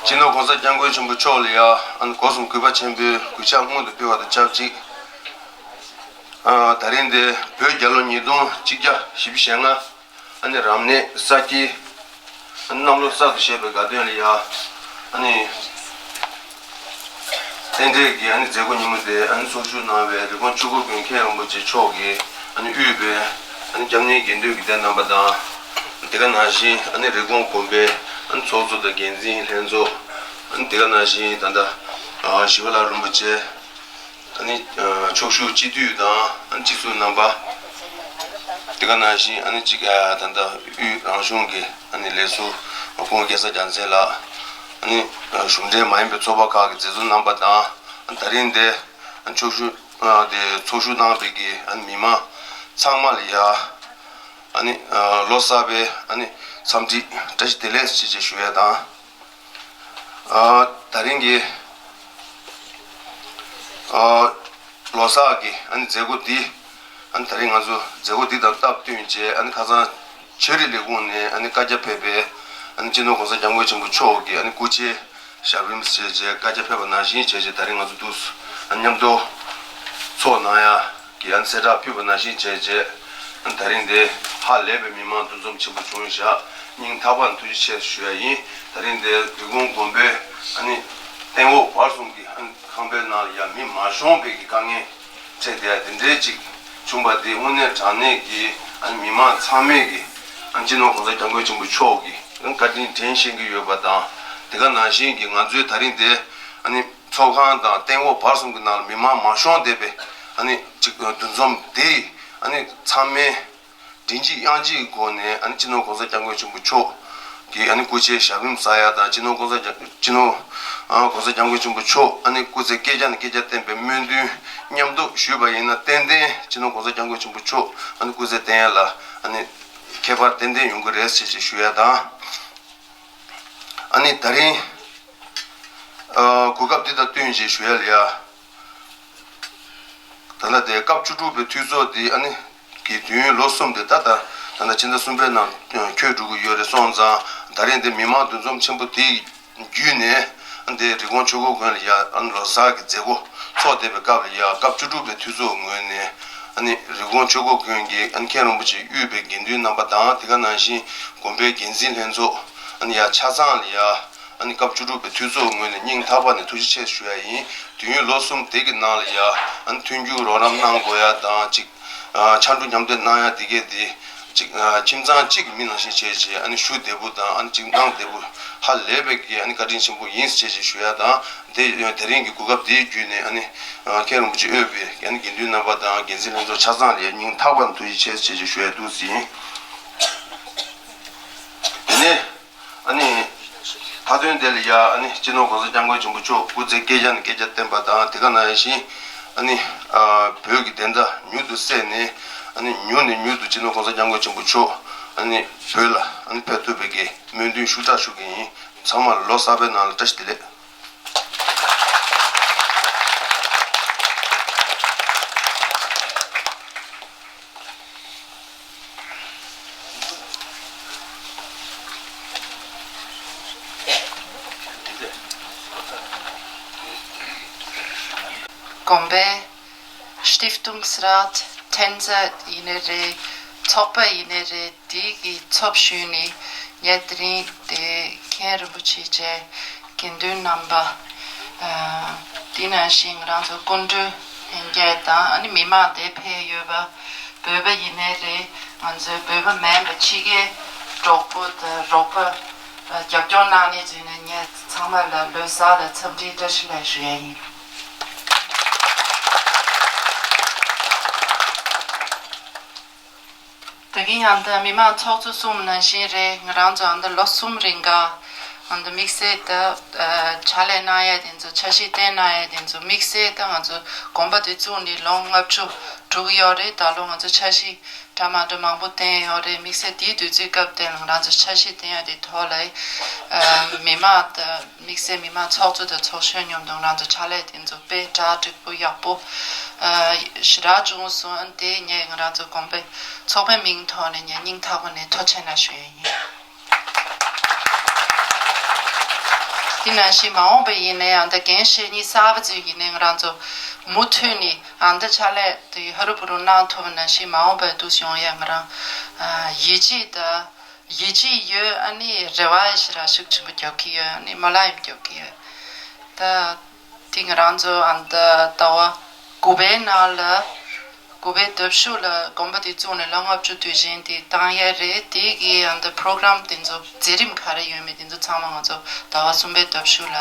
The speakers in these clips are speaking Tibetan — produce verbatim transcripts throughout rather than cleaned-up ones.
སྤྱི་ནོར་༸གོང་ས་༸སྐྱབས་མགོན་ཆེན་པོ་མཆོག་ལ་ཡང་ཨ་ནི་སྒོ་གསུམ་གུས་པ་ཆེན་པོས་གུས་ཕྱག་སྔོན་དུ་ཕུལ་བ་དང་ཆབས་ཅིག་ཨ་ད་རིང་འདི་བོད་རྒྱལ་ལོ་ཉིས་སྟོང་ཆིག་བརྒྱ་བཞི་བཅུ་ཞེ་ལྔ། ཨ་ནི་རབ་གནས་ས་ཁྱི། ཨ་ནི་གནམ་ལོ་གསར་དུ་བཞད་པའི་དགའ་སྟོན་ལ་ཡ། ཨ་ནི་རྟེན་འབྲེལ་གྱི་ཨ་ནི་མཛད་སྒོ་ཉིན་མོ་དེ་ཨ་ནི་ཚོགས་ཞུགས་གནང་བའི་རི་ཀོན་ཆོས་འཁོར་དགོན་མཁན་རིན་པོ་ཆེ་མཆོག་གིས་ཨ་ནི་དབུས་པའི་ཨ་ནི་སྐྱབས་གནས་དགེ་འདུན་གྱི་སྡེ་རྣམ་པ་དང་། དེ་ག་ནང་བཞིན་ཨ་ནི་རི་ཀོན་དགོན་པའི་ཨ་ནི་ཚོགས་གཙོ་དང་འགན་འཛིན་ལྷན་ཚོགས། ཨ་ནི་དེ་ག་ནང་བཞིན་ད་ལྟ་ཨ་ཞི་བ་ལྷ་རིན་པོ་ཆེ། ཨ་ནི་ཨ་ཕྱོགས་བཞུགས་སྤྱི་འཐུས་དང་ཨ་ནི་སྤྱི་ཟུར་རྣམ་པ། དེ་ག་ནང་བཞིན་ཨ་ནི་གཅིག་ཨ་ད་ལྟ་དབུས་རང་གཞུང་གི་ཨ་ནི་ལས་ཟུར་སྐུ་ངོ་སྐལ་བཟང་རྒྱལ་མཚན་ལགས། ཨ་ནི་ཨ་གཞུང་འབྲེལ་མ་ཡིན་པའི་ཚོགས་པ་ཁག་གི་མཛད་ཟུར་རྣམ་པ་དང་། ཨ་ནི་ད་རིང་འདི་ཨ་ནི་ཕྱོགས་བཞུགས་ཨ་དེ་ཚོགས་ཞུགས་གནང་བའི་གི་ཨ་ནི་མི་མང་ཚང་མ་ལ་ཡ། ཨ་ནི་ཨ་ལོ་གསར་པའི་ཨ་ནི་འཚམས་འདྲི་བཀྲ་ཤིས་བདེ་ལེགས་ཞེས་ཞུ་ཡ་དང་། ཨ་ད་རིང་གི་ཨ་ལོ་གསར་གྱི་ཨ་ནི་མཛད་སྒོ་འདི་ཨ་ནི་ད་རིང་ང་ཚོ་མཛད་སྒོ་འདི་དང་སྟབས་བསྟུན་བྱས། ཨ་ནི་ཁ་སང་ཆོས་རིག་ལས་ཁུངས་ནས་ཨ་ནི་བཀའ་རྒྱ་ཕེབས་པའི་ཨ་ནི་སྤྱི་ནོར་༸གོང་ས་༸སྐྱབས་མགོན་ཆེན་པོ་མཆོག་གི་ཨ་ནི་སྐུ་ཕྱྭའི་ཞབས་རིམ་བྱས་རྗེས་བཀའ་རྒྱ་ཕེབས་པ་ནང་བཞིན་བྱས་རྗེས་ད་རིང་ང་ཚོ་འདུག་སེ་ཨ་ནི་མཉམ་དུ་ཚོགས་གནང་ཡ། གི་ཨ་ནི་གསལ་བསྒྲགས་ཕུལ་བ་ནང་བཞིན་བྱས་རྗེས། ཨ་ནི་ད་རིང་འདི་ཧ་ལས་པའི་མི་མང་འདུ་འཛོམས་ཆེན་པོ་བྱུང་བཞག་སྙིང་ཐག་པ་ནས་ཐུགས་རྗེ་ཆེ་ཞུ་ཡ་ཡིན། ད་རིང་འདི་རི་ཀོན་དགོན་པའི་ཨ་ནི་སྟེང་འོག་བར་གསུམ་གྱི་ཨ་ནི་ཁང་པའི་ནང་ལ་ཡ་མི་མ་ཤོང་བའི་གི་དཀའ་ངལ་འཕྲད་དེ་དེ་འདྲའི་ཅིག་བྱུང་བ་དེ་དངོས་གནས་དྲང་གནས་ཀྱི་ཨ་ནི་མི་མང་ཚང་མས་ཀྱི་ཨ་ནི་སྤྱི་ནོར་༸གོང་ས་༸སྐྱབས་མགོན་ཆེན་པོ་མཆོག་གི་ཨ་ནི་བཀའ་དྲིན་དྲན་ཤེས་ཀྱི་ཡོད་པ་དང་། དེ་ག་ནང་བཞིན་གྱི་ང་ཚོའི་ད་རིང་འདི་ཨ་ནི་ཚོགས་ཁང་དང་སྟེང་འོག་བར་གསུམ་གྱི་ནང་ལ་མི་མང་མ་ཤོང་བསྡད་པའི་ཨ་ནི་ཅིག་འདུ་འཛོམས་དེ་ཨ་ནི་ཚང་མས་མགྲིན་གཅིག་དབྱངས་གཅིག་གི་སྒོ་ནས་ཨ་ནི་སྤྱི་ནོར་༸གོང་ས་༸སྐྱབས་མགོན་ཆེན་པོ་མཆོག་གི་ཨ་ནི་སྐུ་ཕྱྭའི་ཞབས་རིམ་བསགས་ཡ་དང་། སྤྱི་ནོར་༸གོང་ས་༸སྐྱབས་སྤྱི་ནོར་༸གོང་ས་༸སྐྱབས་མགོན་ཆེན་པོ་མཆོག་ཨ་ནི་སྐུ་ཚེ་བསྐལ་བརྒྱ་ནས་བསྐལ་བརྒྱ་བརྟན་པའི་སྨོན་འདུན་མཉམ་དུ་ཞུས་པ་ཡིན་ན། ཏན་ཏན་སྤྱི་ནོར་༸གོང་ས་༸སྐྱབས་མགོན་ཆེན་པོ་མཆོག་ཨ་ནི་སྐུ་ཚེ་བརྟན་ཡ་ལ་ཨ་ནི་ཁྱད་པར་ཏན་ཏན་ཡོང་གི་རེད་ཟེར་ཞེས་ཞུ་ཡ་དང་། ཨ་ནི་ད་རིང་ཨ་གོ་སྐབས་འདི་དང་བསྟུན་བྱས་ཞུ་ཡ་ལ་ཡ། ད་ལྟ་དེ་སྐབས་བཅུ་དྲུག་པའི་འཐུས་ཚོགས་འདི་ཨ་ནི་གི་དུས་ཡུན་ལོ་གསུམ་དེ་ད་ལྟ་ད་ལྟ་ཕྱི་ཟླ་གསུམ་པའི་ནང་འཁྱོལ་འགྲོ་གི་ཡོད་རེད། སོང་ཙང་ད་རིང་འདི་མི་མང་འདུ་འཛོམས་ཆེན་པོ་དེ་བརྒྱུད་ནས་ཨ་ནི་རི་ཀོན་ཆོས་འཁོར་དགོན་ལ་ཡ་ཨ་ནི་ལོ་གསར་གྱི་མཛད་སྒོ་ཚོགས་བསྡད་པའི་སྐབས་ལ་ཡ། སྐབས་བཅུ་དྲུག་པའི་འཐུས་ཚོགས་ངོས་ནས་ཨ་ནི་རི་ཀོན་ཆོས་འཁོར་དགོན་གྱི་ཨ་ནི་མཁན་རིན་པོ་ཆེ་དབུས་པའི་དགེ་འདུན་རྣམ་པ་དང་། དེ་ག་ནང་བཞིན་དགོན་པའི་འགན་འཛིན་ལྷན་ཚོགས་ཨ་ནི་ཡ་ཆ་ཚང་ལ་ཡ་ཨ་ནི་སྐབས་བཅུ་དྲུག་པའི་འཐུས་ཚོགས་ངོས་ནས་སྙིང་ཐག་པ་ནས་ཐུགས་རྗེ་ཆེ་ཞུ་ཡ་ཡིན། དུས་ཡུན་ལོ་གསུམ་དེ་གི་ནང་ལ་ཡ་ཨ་ནི་མཐུན་འགྱུར་རོགས་རམ་གནང་དགོས་ཡ་དང་། གཅིག་ཨ་ཕྱར་གྲུ་མཉམ་འདེགས་གནང་ཡ་དེ་གས་དེ་གཅིག་ཨ་ཁྱིམ་ཚང་གཅིག་གི་མི་ནང་བཞིན་བྱས་བྱས་ཨ་ནི་ཞུ་བདེ་པོ་དང་ཨ་ནི་གཅིག་གནང་བདེ་པོ་ཧ་ལས་པའི་གི་ཨ་ནི་བཀའ་དྲིན་ཆེན་པོ་ཡིན་ཟེར་བྱས་བྱས་ཞུ་ཡ་དང་། དེ་དེ་རིང་གི་གོ་སྐབས་དེའི་བརྒྱུད་ནས་ཨ་ནི་ཨ་མཁན་རིན་པོ་ཆེ་དབུས་པའི་ཨ་ནི་དགེ་འདུན་རྣམ་པ་དང་འགན་འཛིན་ལྷན་ཚོགས་ཆ་ཚང་ལ་ཡ་སྙིང་ཐག་པ་ནས་ཐུགས་རྗེ་ཆེ་ཟེར་བྱས་བྱས་ཞུ་ཡ་འདུག་ཟིན། དེ་ནས། ཨ་ནི། མཐའ་དོན་དེ་ལ་ཡ་ཨ་ནི་སྤྱི་ནོར་༸གོང་ས་༸སྐྱབས་མགོན་ཆེན་པོ་མཆོག་སྐུ་ཚེ་བསྐལ་བརྒྱ་ནས་བསྐལ་བརྒྱ་བརྟན་པ་དང་། དེ་ག་ནང་བཞིན་ཨ་ནི་ཨ་བོད་ཀྱི་བདེན་མཐའ་མྱུར་དུ་གསལ་ནས་ཨ་ནི་མྱུར་ནས་མྱུར་དུ་སྤྱི་ནོར་༸གོང་ས་༸སྐྱབས་མགོན་ཆེན་པོ་མཆོག་ཨ་ནི་བོད་ལ་ཨ་ནི་ཕེབས་ཐུབ་པའི་གི་སྨོན་འདུན་ཤུགས་དྲག་ཞུ་གི་ཡིན། ཚང་མ་ལ་ལོ་གསར་པའི་ནང་ལ་བཀྲ་ཤིས་བདེ་ལེགས། དགོན་པའི་Stiftungsrat, Tänzer, ཡིན་ནའི་རེད། ཚོགས་པ་ཡིན་ནའི་རེད། དེ་གི་ཚབ་ཞུས་ནས་ངས་དེ་རིང་དེ་མཁན་རིན་པོ་ཆེ་བཅས་དགེ་འདུན་རྣམ་པ། ཨ། དེ་ནང་བཞིན་ང་རང་ཚོ་སྐུ་མགྲོན་ལྷན་རྒྱས་དང་ཨ་ནི་མི་མང་དེ་ཕེབས་ཡོད་པ། བོད་པ་ཡིན་ནའི་རེད། ང་ཚོའི་བོད་པ་མིན་པ་ཕྱི་རྒྱལ་གྲོགས་པོ་དང་རོགས་པ། ཨ། རྒྱབ་སྐྱོར་གནང་མཁན་ཚོ་ནས་ངས་ཚང་མ་ལ་ལོ་གསར་ལ་འཚམས་འདྲིའི་བཀྲ་ཤིས་བདེ་ལེགས་ཞུ་ཡ་ཡིན། ད་གིན་ཡང་ད་མི་མང་ཚོགས་གཙོ་གསུངས་ནང་བཞིན་རེད། ང་རང་ཚོ་ཨ་ད་ལོ་གསུམ་རིང་ག་ཨ་ད་དམིགས་བསལ་ད་ཕྱག་ལས་གནང་ཡ་དེ་ཚོ། འཆར་གཞི་བཏིང་གནང་ཡ་དེ་ཚོ་དམིགས་བསལ་ད་ང་ཚོ་དགོན་པ་དེ་བཙུགས་ནས་ལོ་ལྔ་བཅུ་འགྲོ་གི་ཡོད་རེད། ད་ལོ་ང་ཚོ་འཆར་གཞི་འདྲ་མ་འདྲ་མང་པོ་བཏིང་ཡོད་རེད། དམིགས་བསལ་དེའི་དུས་ཚོད་སྐབས་དེ་ལ་ང་རང་ཚོ་འཆར་གཞི་བཏིང་ཡ་དེ་ཐོག་ལ་ཨ་མི་མང་ད་དམིགས་བསལ་མི་མང་ཚོགས་གཙོ་དང་ཚོགས་གཞོན་མཉམ་དུ་ང་རང་ཚོ་ཕྱག་ལས་དེ་ཚོ་དཔེ་གྲ་འགྲིག་པོ་ཡག་པོ་ཨ་ཞེ་དྲག་བྱུང་སོང་། ཨ་དེ་ངས་ང་རང་ཚོ་དགོན་པའི་ཚོགས་པའི་མིང་ཐོག་ནས་ངས་སྙིང་ཐག་པ་ནས་ཐུགས་རྗེ་ཆེ་གནང་ཞུ་ཡ་ཡིན། དེ་ནང་བཞིན་མ་འོངས་པ་ཡིན་ན་ཡང་ད་འགན་བཞེས་མཁན་གསར་པ་ཚོ་ཡིན་ནའི་ང་རང་ཚོ་མུ་མཐུད་ནས་ཨ་ད་ཕྱག་ལས་དེ་ཧ་རུ་བུ་རུ་གནང་ཐུབ་པ་ནང་བཞིན་མ་འོངས་པའི་དུས་སུ་ཡོང་ཡ་ང་རང་ཨ་ཡིད་ཆེས་ད། ཡིད་ཆེས་ཡོད། ཨ་ནི་རེ་བ་ཞེ་དྲག་ཤུགས་ཆེན་པོ་རྒྱག་གི་ཡོད། ཨ་ནི་སྨོན་ལམ་ཡང་རྒྱག་གི་ཡོད། ད་དེ་ང་རང་ཚོ་ཨ་ད་ཟླ་བ་དགུ་པའི་ནང་ལ་དགུ་པའི་ཟླ་བཞི་ལ་དགོན་པ་དེ་བཙུགས་ནས་ལོ་ལྔ་བཅུ་དུས་ཆེན་དེ་བཏང་ཡ་རེད། དེ་གི་ཨ་ད་པོ་རོ་གྷ་རམ་དེ་ཚོ་མཛད་རིམ་ག་རེ་ཡོད་མེད་དེ་ཚོ་ཚང་མ་ང་ཚོ་ཟླ་བ་གསུམ་པའི་ཟླ་བཞི་ལ་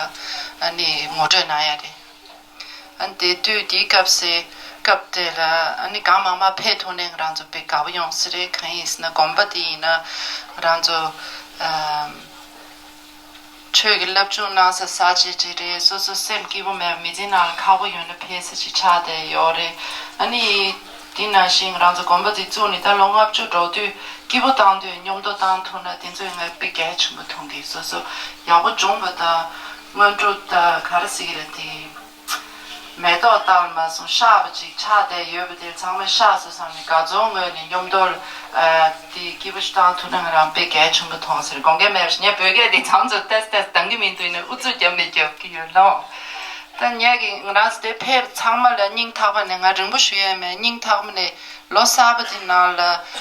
ཨ་ནི་ངོ་སྤྲོད་གནང་ཡ་རེད། ཨ་ནི་དེ་དུས་དེའི་སྐབས་སུ་སྐབས་དེ་ལ་ཨ་ནི་གང་མང་མང་ཕེབས་ཐུབ་ནས་ང་རང་ཚོ་དཔེ་དགའ་པོ་ཡོང་ས་རེད། གང་ཡིན་ཟེར་ན་དགོན་པ་དེ་ཡིན་ན་ང་རང་ཚོ་ཨམ་ཆོས་ཀྱི་སློབ་སྦྱོང་གནང་ས་ས་ཆ་ཅིག་རེད། སོ་སོ་སེམས་སྐྱིད་པོ་མེད་པ་མི་ཚེ་ནང་ལ་ཁག་པོ་ཡོད་ན་ཕེབས་ས་ཅིག་ཆགས་བསྡད་ཡོད་རེད། ཨ་ནི་དེ་ནང་བཞིན་ང་རང་ཚོ་དགོན་པ་དེ་བཙུགས་ནས་ད་ལོ་ལྔ་བཅུ་འགྲོ་དུས་སྐྱིད་པོ་བཏང་དུས་མཉམ་དུ་བཏང་ཐུབ་ན་དེ་ཚོས་ང་དཔེ་གལ་ཆེན་པོ་མཐོང་གི། སོ་སོ་ཡག་པོ་བྱུང་བ་དང་སྔོན་འགྲོ་ད་ག་རེ་ཟེར་གི་རེད་དེ། མེ་ཏོག་བཏང་མ་སོང་། བཤལ་བ་ཅིག་ཆགས་བསྡད་ཡོད་པ་དེ་ཚང་མ་བཤལ་སོང་བསམ་ནས་དགའ་ཚོར་ངོས་ནས་མཉམ་དུ་ཨ་དེ་སྐྱིད་པོ་ཞིག་བཏང་ཐུབ་ན་ང་རང་དཔེ་གལ་ཆེན་པོ་མཐོང་ཟེར། དགོངས་འགལ་མེད་པ་ཞིག་ངས་བོད་སྐད་དེ་ཚང་ཚོ་ཏོག་ཙམ་ཏོག་ཙམ་འདང་གི་མི་འདུག་ཡིན་ན་ཨུ་ཚུགས་རྒྱབ་ནས་རྒྱབ་ཀྱི་ཡོད་ལགས། ད་ངས་ཀྱི་ང་རང་ཚོ་དེ་ཕེབས་ཚང་མ་ལ་སྙིང་ཐག་པ་ནས་ང་རིང་པོ་ཞུ་ཡས་མེད། སྙིང་ཐག་པ་ནས་ལོ་གསར་པ་དེ་ནང་ལ་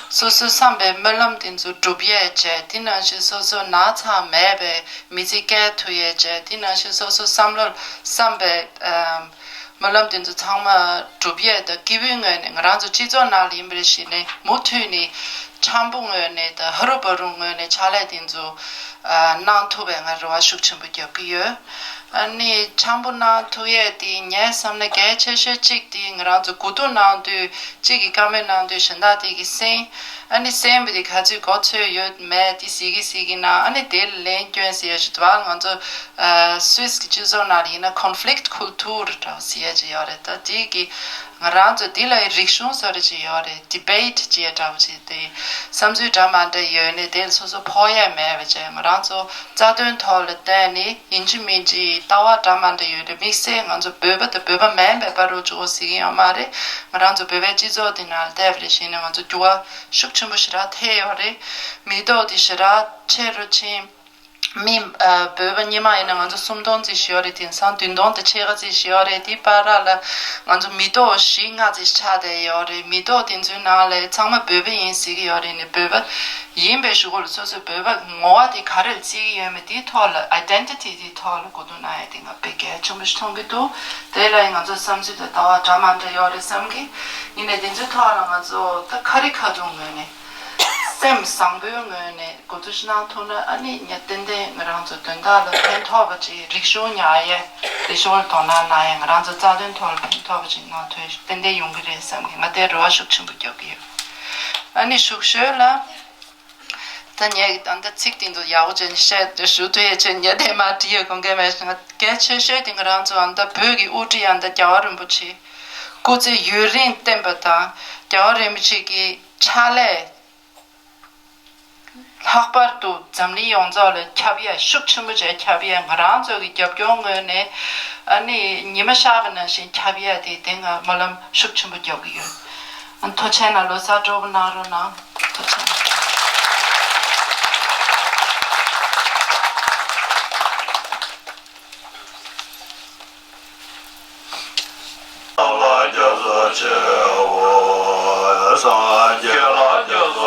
སོ་སོའི་བསམ་པའི་སྨོན་ལམ་དེ་ཚོ་འགྲུབ་ཡས་བྱས། དེ་ནང་བཞིན་སོ་སོ་ན་ཚ་མེད་པའི་མི་ཚེ་སྐྱེལ་ཐུབ་ཡས་བྱས། དེ་ནང་བཞིན་སོ་སོ་བསམ་བློ་བསམ་པའི་ཨམ་སྨོན་ལམ་དེ་ཚོ་ཚང་མ་འགྲུབ་ཡས་དང་། སྐྱིད་པོའི་ངོས་ནས་ང་རང་ཚོ་སྤྱི་ཚོགས་ནང་ལ་ཡིན་པར་བྱས་ནས་མུ་མཐུད་ནས་འཆམ་པོ་ངོས་ནས་དང་ཧ་རུ་བ་རུ་ངོས་ནས་ཕྱག་ལས་དེ་ཚོ་ཨ་གནང་ཐུབ་པའི་ང་རེ་བ་ཤུགས་ཆེན་པོ་རྒྱབ་ཀྱི་ཡོད། ཨ་ནི་འཆམ་པོ་གནང་ཐུབ་ཡས་དེ་ངས་བསམ་ན་གལ་ཆེ་ཤོས་གཅིག་དེ་ང་རང་ཚོ་གོ་བསྡུར་གནང་དུས་གཅིག་གིས་བཀའ་མོལ་གནང་དུས་གཞན་དག་དེ་གིས་གསན། ཨ་ནི་གསན་པ་དེ་ག་ཚོད་གོ་ཚོད་ཡོད་མེད་དེ་གཟིགས་ཀྱི་གཟིགས་ཀྱི་གནང་། ཨ་ནི་དེ་ལ་ལན་སྐྱོན་ཟེར་ཡ་ཞིག་འདུག་བ། ང་ཚོ་ཨ་སུད་སི་གི་སྤྱི་ཚོགས་ནང་ལ་ཡིན་ན་conflict culture འདྲ་བོ་ཟེར་ཡ་ཅིག་ཡོད་རེད། ད་དེ་གི་ང་རང་ཚོ་འདི་ལ་རིག་གཞུང་བཟོ་འདྲ་ཅིག་ཡོད་རེད། debate ཅེས་འདྲ་བོ་ཅིག་དེ་བསམ་ཚུལ་འདྲ་མ་འདྲ་ཡོད་ནས་དེ་ལ་སོ་སོ་ཕོག་ཡས་མེད་པ་བྱས། ང་རང་ཚོ་རྩ་དོན་ཐོག་ལ་བལྟས་ནས་ཡིན་གཅིག་མིན་གཅིག་ལྟ་བ་འདྲ་མ་འདྲ་ཡོད་རེད། དམིགས་བསལ་ང་ཚོ་བོད་པ་དང་བོད་པ་མིན་པའི་བར་དུ་འཇོག་ཟེར་གྱི་ཡོད་མ་རེད། ང་རང་ཚོ་བོད་པའི་སྤྱི་ཚོགས་འདི་ནང་ལ་བལྟས་པ་རེད་བྱས་ན་ང་ཚོ་འགྱུར་བ་ཤུགས་ཆེན་པོ་ཞེ་དྲག་ཐེབས་ཡོད་རེད། མི་ཐོག་དེ་ཞེ་དྲག་ཆེ་རུ་ཕྱིན། མི་ཨ་བོད་པ་སྔོན་མ་ཡིན་ན་ང་ཚོ་སུམ་སྟོང་ཙམ་ཞིག་ཡོད་རེད། དེང་སང་བདུན་སྟོང་དང་ཕྱེད་ཀ་ཙམ་ཞིག་ཡོད་རེད། དེའི་བར་ལ་ང་ཚོ་མི་ཐོག་བཞི་ལྔ་ཙམ་ཆགས་བསྡད་ཡོད་རེད། མི་ཐོག་དེ་ཚོའི་ནང་ལ་ཚང་མ་བོད་པ་ཡིན་ཟེར་གྱི་ཡོད་རེད། ནི་བོད་པ་ཡིན་པའི་གཞུག་གུ་ལ་སོ་སོའི་བོད་པ་ངོ་བོ་དེ་ག་རེ་ལ་བརྩི་གི་ཡོད་མེད་དེའི་ཐོག་ལ། identity དེའི་ཐོག་ལ་གོ་བསྡུར་གནང་ཡ་དེ་ང་དཔེ་གལ་ཆེན་པོ་ཞིག་མཐོང་གི་འདུག་དེ་ལ་ང་ཚོ་བསམ་ཚུལ་དང་ལྟ་བ་འདྲ་མ་འདྲ་ཡོད་རེད་བསམ་གི་ཡིན་ནའི་དེ་ཚོའི་ཐོག་ལ་ང་ཚོ་ད་ཁ་རི་ཁ་ཐུག་ངོས་ནས་སེམས་བཟང་པོའི་ངོས་ནས་གོ་བསྡུར་ཞིག་གནང་ཐུབ་ན། ཨ་ནི་ངས་ཏན་ཏན་ང་རང་ཚོ་དོན་དག་ལ་ཕན་ཐོགས་པ་ཅིག་རིག་གཞུང་ཉར་ཡས། རིག་གཞུང་ལ་དོ་སྣང་གནང་ཡས། ང་རང་ཚོ་རྩ་དོན་ཐོག་ལ་ཕན་ཐོགས་པ་ཅིག་གནང་ཐུབ་ཏན་ཏན་ཡོང་གི་རེད་བསམ་གི། ང་དེ་རེ་བ་ཤུགས་ཆེན་པོ་རྒྱག་གི་ཡོད། ཨ་ནི་ཤུགས་ཤོས་ལ། ད་ངས་ད་ལྟ་ཚིག་དེ་ཚོ་ཡག་པོ་བྱས་ནས་བཤད་ཞུ་ཐུབ་ཡས་ཆེད་ངས་དེ་མར་བྲིས་ཡོད། དགོངས་འགལ་མེད། ང་གལ་ཆེ་ཤོས་དེ་ང་རང་ཚོ་ཨ་ད་བོད་ཀྱི་དབུ་ཁྲིད་ཨ་ད་རྒྱལ་བ་རིན་པོ་ཆེ་སྐུ་ཚེ་ཡུན་རིང་བརྟན་པ་དང་རྒྱལ་བ་རིན་པོ་ཆེ་གི་ཕྱག་ལས་ལྷག་པར་དུ་འཛམ་གླིང་ཡོངས་རྫོགས་ལ་ཁྱབ་ཡས། ཤུགས་ཆེན་པོ་བྱས་ཁྱབ་ཡས། ང་རང་ཚོ་གི་རྒྱབ་སྐྱོར་ངོས་ནས་ཨ་ནི་ཉི་མ་ཤར་བ་ནང་བཞིན་ཁྱབ་ཡས་དེ་དེ་ང་སྨོན་ལམ་ཤུགས་ཆེན་པོ་རྒྱག་གི་ཡོད། ཨ་ཐུགས་རྗེ་གནང་། ལོ་གསར་སྤྲོ་པོ་གནང་རོགས་གནང་། ཐུགས་རྗེ་གནང་། ལ་རྒྱ་མཚོ་ཆེ་བོ། སངས་རྒྱས་ལ་རྒྱ་མཚོ།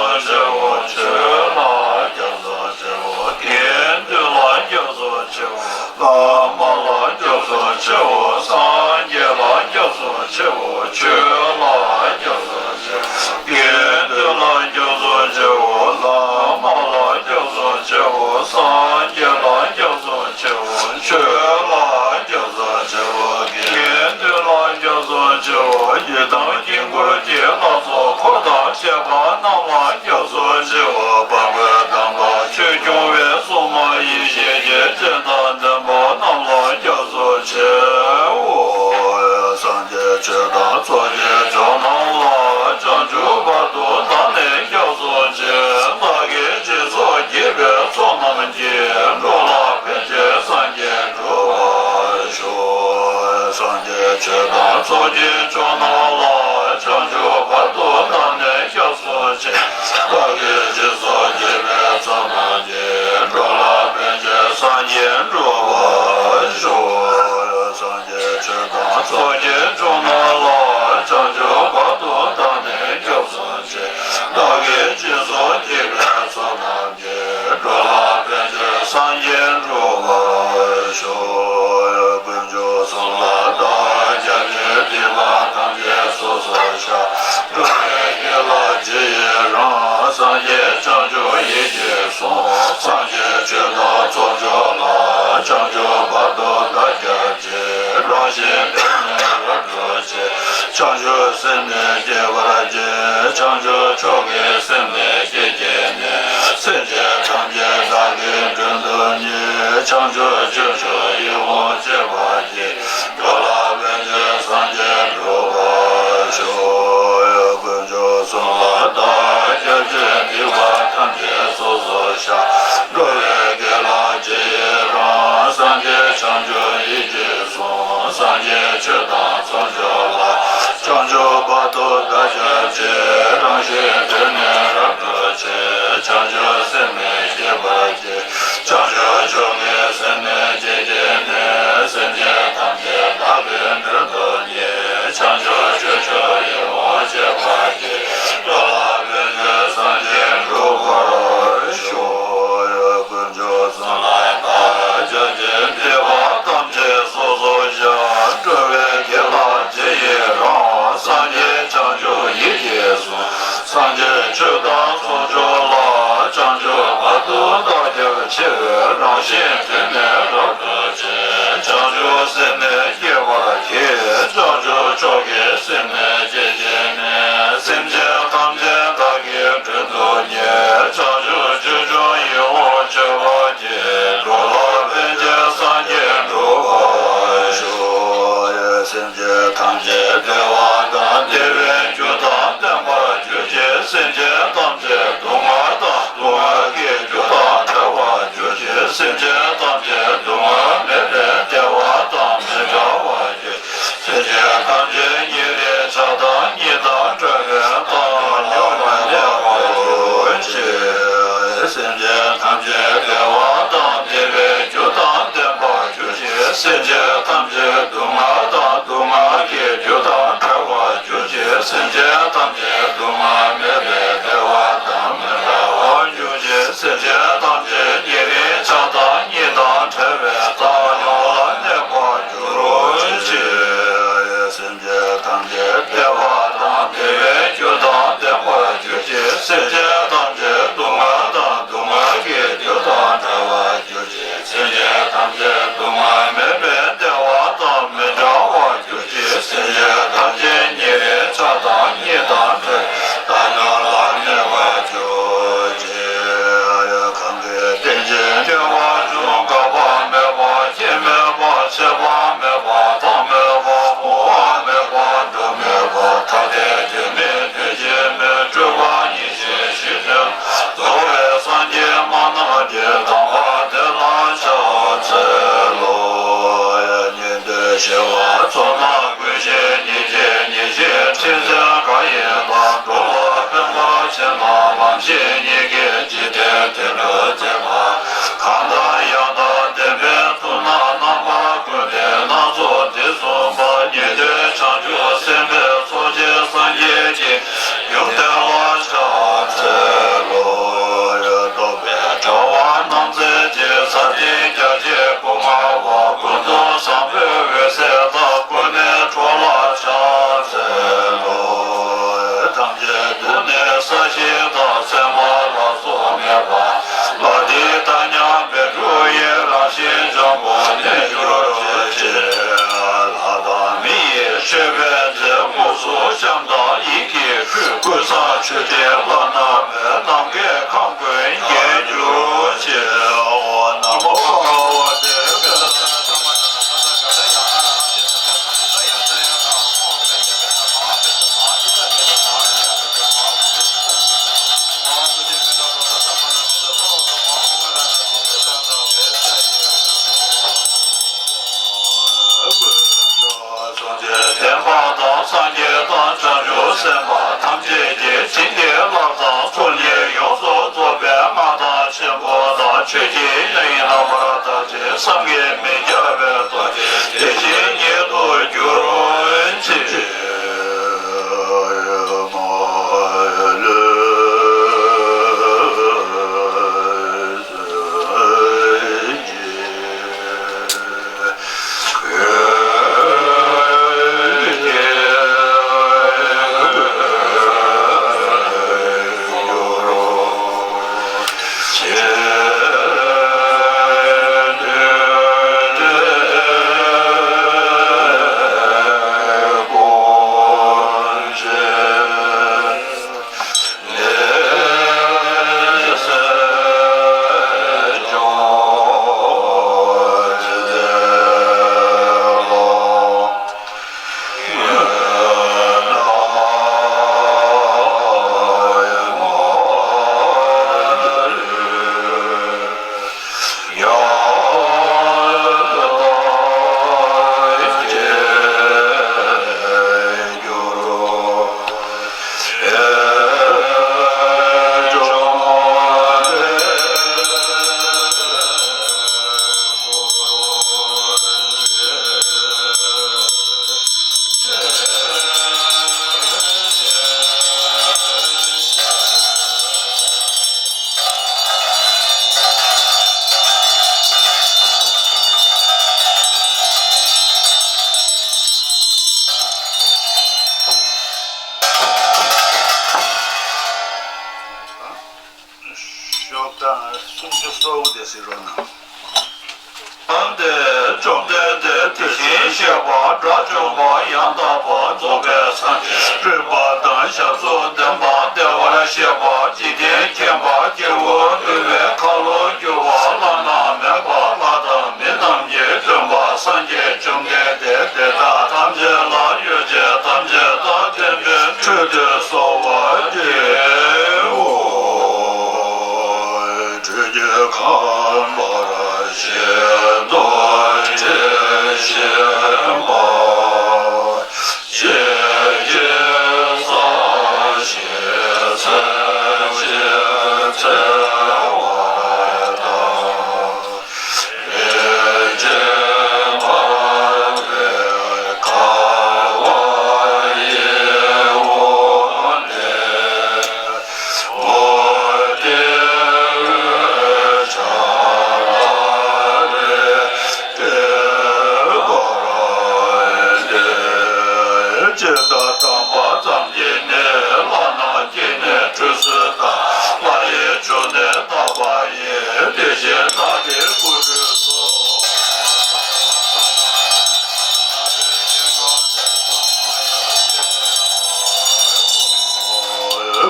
སངས་རྒྱས་ལ་སྐྱབས་སུ་མཆིའོ། ཆོས་ལ་སྐྱབས་སུ་མཆིའོ། དགེ་འདུན་ལ་སྐྱབས་སུ་མཆིའོ། ཡི་དམ་དཀྱིལ་འཁོར་གྱི་ལྷ་ཚོགས་འཁོར་དང་བཅས་པ་རྣམས་ལ་སྐྱབས་སུ་མཆིའོ། དཔལ་མགོན་དམ་པ་ཆོས་སྐྱོང་བའི་སྲུང་མ་ཡེ་ཤེས་ཀྱི་སྤྱན་དང་ལྡན་པ་རྣམས་ལ་སྐྱབས་སུ་མཆིའོ། སངས་རྒྱས་ཆོས་དང་ཚོགས་ཀྱི་མཆོག་རྣམས་ལ། བྱང་ཆུབ་བར་དུ་བདག་ནི་སྐྱབས་སུ་མཆི། བདག་གིས་སྦྱིན་སོགས་བགྱིས་པའི་ཚོགས་རྣམས་ཀྱིས། འགྲོ་ལ་ཕན་ཕྱིར་སངས་རྒྱས་འགྲུབ་པར་ཤོག། སངས་རྒྱས་ཆོས་དང་ཚོགས་ཀྱི་མཆོག་རྣམས་ལ། བྱང་ཆུབ་བར་དུ་བདག་ནི་སྐྱབས་སུ་མཆི། བདག་གིས་སྦྱིན་སོགས་བགྱིས་པའི་ཚོགས་རྣམས་ཀྱིས། འགྲོ་ལ་ཕན་ཕྱིར་སངས་རྒྱས་འགྲུབ་པར་ཤོག། སངས་རྒྱས་ཆོས་དང་ཚོགས་ཀྱི་མཆོག་རྣམས་ལ། བྱང་ཆུབ་བར་དུ་བདག་ནི་སྐྱབས་སུ་མཆི། བདག་གིས་སྦྱིན་སོགས་བགྱིས་པའི་ཚོགས་རྣམས་ཀྱིས། འགྲོ་ལ་ཕན་ཕྱིར་སངས་རྒྱས་འགྲུབ་པར་ཤོག། དཀོན་མཆོག་གསུམ་ལ་བདག་སྐྱབས་མཆི། སྡིག་པ་ཐམས་ཅད་སོ་སོར་བཤགས། འགྲོ་བའི་དགེ་ལ་ཇི་ཡི་རང་། སངས་རྒྱས་བྱང་ཆུབ་ཡིད་ཀྱིས་བཟུང་། སངས་རྒྱས་ཆོས་དང་ཚོགས་མཆོག་ལ། བྱང་ཆུབ་བར་དུ་བདག་སྐྱབས་མཆི། རང་བཞིན་དོན་ནི་རབ་གྲོལ་ཕྱིར། བྱང་ཆུབ་སེམས་ནི་བསྐྱེད་པར་བགྱི། བྱང་ཆུབ་མཆོག་གི་སེམས་ནི་བསྐྱེད་བགྱིས་ནས། སེམས་ཅན་ཐམས་ཅད་བདག་གིས་མགྲོན་དུ་གཉེར། བྱང་ཆུབ་སྤྱོད་མཆོག་ཡིད་འོང་སྤྱད་པར་བགྱི། འགྲོ་ལ་ཕན་ཕྱིར་སངས་རྒྱས་འགྲུབ་པར་ཤོག། དཀོན་མཆོག་གསུམ་ལ་བདག་སྐྱབས་མཆི། སྡིག་པ་ཐམས་ཅད་སོ་སོར་བཤགས། འགྲོ་བའི་དགེ་ལ་ཇི་ཡི་རང་། སངས་རྒྱས་བྱང་ཆུབ་ཡིད་ཀྱིས་བཟུང་། སངས་རྒྱས་ཆོས་དང་ཚོགས་མཆོག་ལ། བྱང་ཆུབ་བར་དུ་བདག་སྐྱབས་མཆི། རང་བཞིན་དོན་ནི་རབ་གྲོལ་ཕྱིར། བྱང་ཆུབ་སེམས་ནི་བསྐྱེད་པར་བགྱི། བྱང་ཆུབ་མཆོག་གི་སེམས་ནི་བསྐྱེད་བགྱིས་ནས། སེམས་ཅན་ཐམས་ཅད་བདག་གིས་མགྲོན་དུ་གཉེར། བྱང་ཆུབ་སྤྱོད་མཆོག་ཡིད་འོང་སྤྱད་པར་བགྱི། འགྲོ་ལ་ཕན་ཕྱིར་སངས་རྒྱས་འགྲུབ་པར་ཤོག། དཀོན་མཆོག་གསུམ་ལ་བདག་སྐྱབས་མཆི། སྡིག་པ་ཐམས་ཅད་སོ་སོར་བཤགས། འགྲོ་བའི་དགེ་ལ་ཇི་ཡི་རང་། སངས་རྒྱས་བྱང་ཆུབ་ཡིད་ཀྱིས་བཟུང་། སངས་རྒྱས་ཆོས་དང་ཚོགས་མཆོག་ལ། བྱང་ཆུབ་བར་དུ་བདག་སྐྱབས་མཆི། རང་བཞིན་དོན་ནི་རབ་གྲོལ་ཕྱིར། བྱང་ཆུབ་སེམས་ནི་བསྐྱེད་པར་བགྱི། བྱང་ཆུབ་མཆོག་གི་སེམས་ནི་བསྐྱེད་བགྱིས་ནས། སེམས་ཅན་ཐམས་ཅད་བདག་གིས་མགྲོན་དུ་གཉེར། བྱང་ཆུབ་སྤྱོད་མཆོག་ཡིད་འོང་སྤྱད་པར་བགྱི། འགྲོ་ལ་ཕན་ཕྱིར་སངས་རྒྱས་འགྲུབ་པར་ཤོག། སེམས་ཅན་ཐམས་ཅད་བདེ་བ་དང་བདེ་བའི་རྒྱུ་དང་ལྡན་པར་གྱུར་ཅིག། སེམས་ཅན་ཐམས་ཅད་སྡུག་བསྔལ་དང་སྡུག་བསྔལ་གྱི་རྒྱུ་དང་བྲལ་བར་གྱུར་ཅིག། སེམས་ཅན་ཐམས་ཅད་སྡུག་བསྔལ་མེད་པའི་བདེ་བ་དང་མི་འབྲལ་བར་གྱུར་ཅིག། སེམས་ཅན་ཐམས་ཅད་ཉེ་རིང་ཆགས་སྡང་གཉིས་དང་བྲལ་བའི་བཏང་སྙོམས་ལ་གནས་པར་གྱུར་ཅིག། སེམས་ཅན་ཐམས་ཅད་བདེ་བ་དང་བདེ་བའི་རྒྱུ་དང་ལྡན་པར་གྱུར་ཅིག། སེམས་ཅན་ཐམས་ཅད་སྡུག་བསྔལ་དང་སྡུག་བསྔལ་གྱི་རྒྱུ་དང་བྲལ་བར་གྱུར་ཅིག། སེམས་ཅན་ཐམས་ཅད་སྡུག་བསྔལ་མེད་པའི་བདེ་བ་དང་མི་འབྲལ་བར་གྱུར་ཅིག། སེམས་ཅན་ཐམས་ཅད་ཉེ་རིང་ཆགས་སྡང་གཉིས་དང་བྲལ་བའི་བཏང་སྙོམས་ལ་གནས་པར་གྱུར་ཅིག། སེམས་ཅན་ཐམས་ཅད་བདེ་བ་དང་བདེ་བའི་རྒྱུ་དང་ལྡན་པར་གྱུར་ཅིག། སེམས་ཅན་ཐམས་ཅད་སྡུག་བསྔལ་དང་སྡུག་བསྔལ་གྱི་རྒྱུ་དང་བྲལ་བར་གྱུར་ཅིག། སེམས་ཅན་ཐམས་ཅད་སྡུག་བསྔལ་མེད་པའི་བདེ་བ་དང་མི་འབྲལ་བར་གྱུར་ཅིག། སེམས་ཅན་ཐམས་ཅད་ཉེ་རིང་ཆགས་སྡང་གཉིས་དང་བྲལ་བའི་བཏང་སྙོམས་ལ་ སེམས་དཔའ་ཐམས་ཅད་ཀྱིས་བྱིན་གྱིས་བརླབས་དང་ཚོགས་གཉིས་ཡོངས་སུ་རྫོགས་པའི་མངའ་ཐང་ཆེན་པོ་དང་ཆོས་ཀྱི་དབྱིངས་རྣམ་པར་དག་ཅིང་བསམ་གྱིས་མི་ཁྱབ་པའི་རྡོ་རྗེ་དེ་བཞིན་ཉིད་དུ་གྱུར་ཅིག། ཤོག་གྲངས་སུམ་ཅུ་སོ་དགུ་དེ་གཟིགས་རོགས་གནང་། དེ་བཅོམ་ལྡན་འདས་དེ་བཞིན་གཤེགས་པ་དགྲ་བཅོམ་པ་ཡང་དག་པར་རྫོགས་པའི་སངས་རྒྱས་རོལ་པ་དང་ཞབས་སུ་ལྡན་པ་བདེ་བར་གཤེགས་པ་འཇིག་རྟེན་མཁྱེན་པ་སྐྱེ་བོ་འདུལ་བའི་ཁ་ལོ་སྒྱུར་བ་བླ་ན་མེད་པ་ལྷ་དང་མི་རྣམས་ཀྱི་སྟོན་པ་སངས་རྒྱས་བཅོམ་ལྡན་འདས་དེ་དག་ཐམས་ཅད་ལ་ཡོ་བྱད་ཐམས་ཅད་དང་ལྡན་པའི་ཁྲུས་དུ་གསོལ་བ་བགྱིའོ། ཁྲུས་ཀྱི་ཁང་པར་བཞེས་ཏོ། དྲི་ཞིམ་པ་ཅན་གྱི་ས་གཞི་ཚལ་གྱི་ཚལ་བར་དང་། ཇི་ལྟར་བགྲངས་པ་ཙམ་གྱིས་ནི་ལྷ་རྣམས་ཀྱིས་ནི་ཁྲུས་གསོལ་དང་། ལྷ་ཡི་མཆོག་ནི་དག་པ་ཡིས། དེ་བཞིན་བདག་གིས་སྐུ་ཁྲུས་སོ།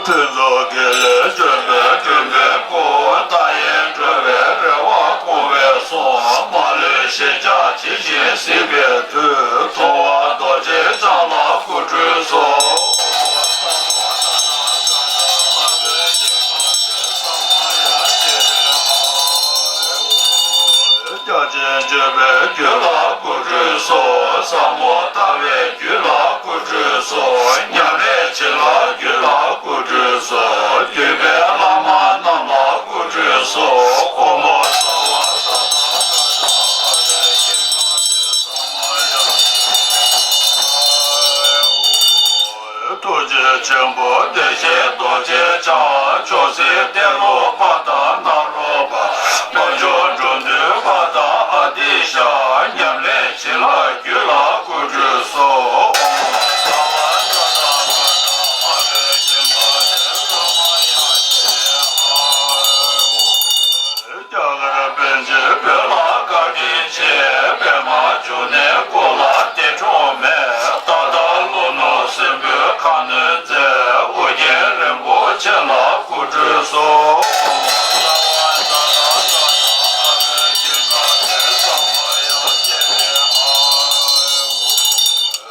ཕུན་ཚོགས་དགེ་ལེགས་ལྗོན་པའི་མགྲིན་པའི་སྐུ། མཐའ་ཡས་འགྲོ་བའི་རེ་བ་སྐོང་བའི་གསུང་། མ་ལུས་ཞི་བྱ་ཇི་བཞིན་གཟིགས་པའི་མཐུས། མཐོང་བ་རྡོ་རྗེ་འཆང་ལ་སྐུ་ཁྲུས་སོ། བརྒྱ་བྱིན་བརྗོད་པའི་རྒྱུད་ལ་སྐུ་ཁྲུས་སོ། ཟབ་མོ་ལྟ་བའི་རྒྱུད་ལ་སྐུ་ཁྲུས་སོ། ཉམས་ལེན་བྱིན་རླབས་རྒྱུད་ལ་སྐུ་ཁྲུས་སོ། བརྒྱུད་པའི་བླ་མ་རྣམས་ལ་སྐུ་ཁྲུས་སོ། ཨོཾ་སརྦ་ས་ཏྭ་ཨ་ཏི་ཤ་ཨ་ཏི་ཤ་མ་ཡ། ཐུགས་རྗེ་ཆེན་པོ་བདེ་གཤེགས་རྡོ་རྗེ་འཆང་། མཆོག་སྲེད་ཏེ་ལོ་པ་དང་ནཱ་རོ་པ། དཔལ་འབྱོར་འགྲོ་འདུལ་པ་དང་ཨ་ཏི་ཤ། ཉམས་ལེན་བྱིན་རླབས་རྒྱུད་ལ་སྐུ་ཁྲུས་སོ། ཨོཾ་སརྦ་ས་ཏྭ་ཨ་ཏི་ཤ་ཨ་ཏི་ཤ་མ་ཡ། རྒྱ་གར་པཎ་ཆེན་བོད་ལ་བཀའ་དྲིན་ཆེ། པདྨ་འབྱུང་གནས་སྐུ་ལ་འདས་འཁྲུངས་མེད། ད་ལྟ་ལྷོ་ནུབ་སྲིན་པོའི་ཁ་གནོན་མཛད། ཨོ་རྒྱན་རིན་པོ་ཆེ་ལ་སྐུ་ཁྲུས་སོ།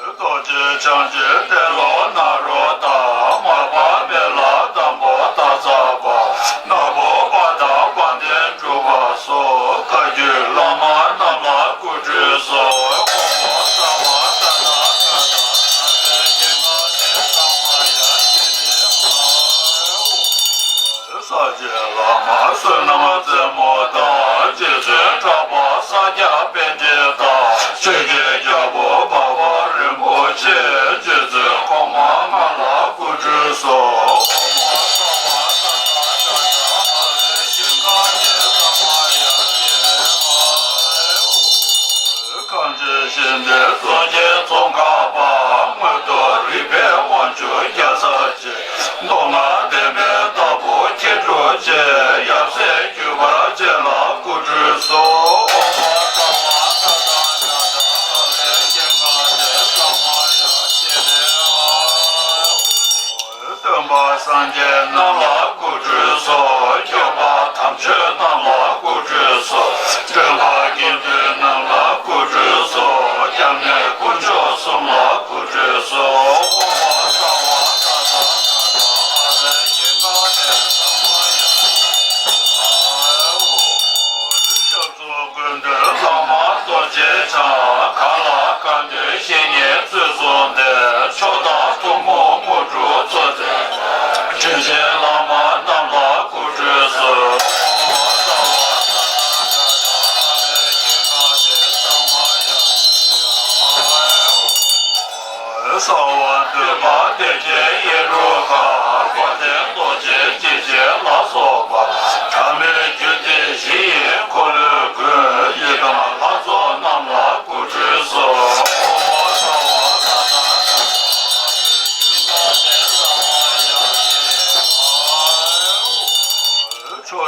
རྡོ་རྗེ་འཆང་ཆེན་ཏེ་ལོ་ནཱ་རོ་ཏ། མར་པ་མི་ལ་དམ་པོ་སྟག་ཚང་པ། ནག་པོ་པ་དང་དཔལ་ལྡན་འབྲུག་པ་སོགས། བཀའ་བརྒྱུད་བླ་མ་རྣམས་ལ་སྐུ་ཁྲུས་སོ། ཨོཾ་སརྦ་ས་ཏྭ་ཨ་ཏི་ཤ་ཨ་ཏི་ཤ་མ་ཡ།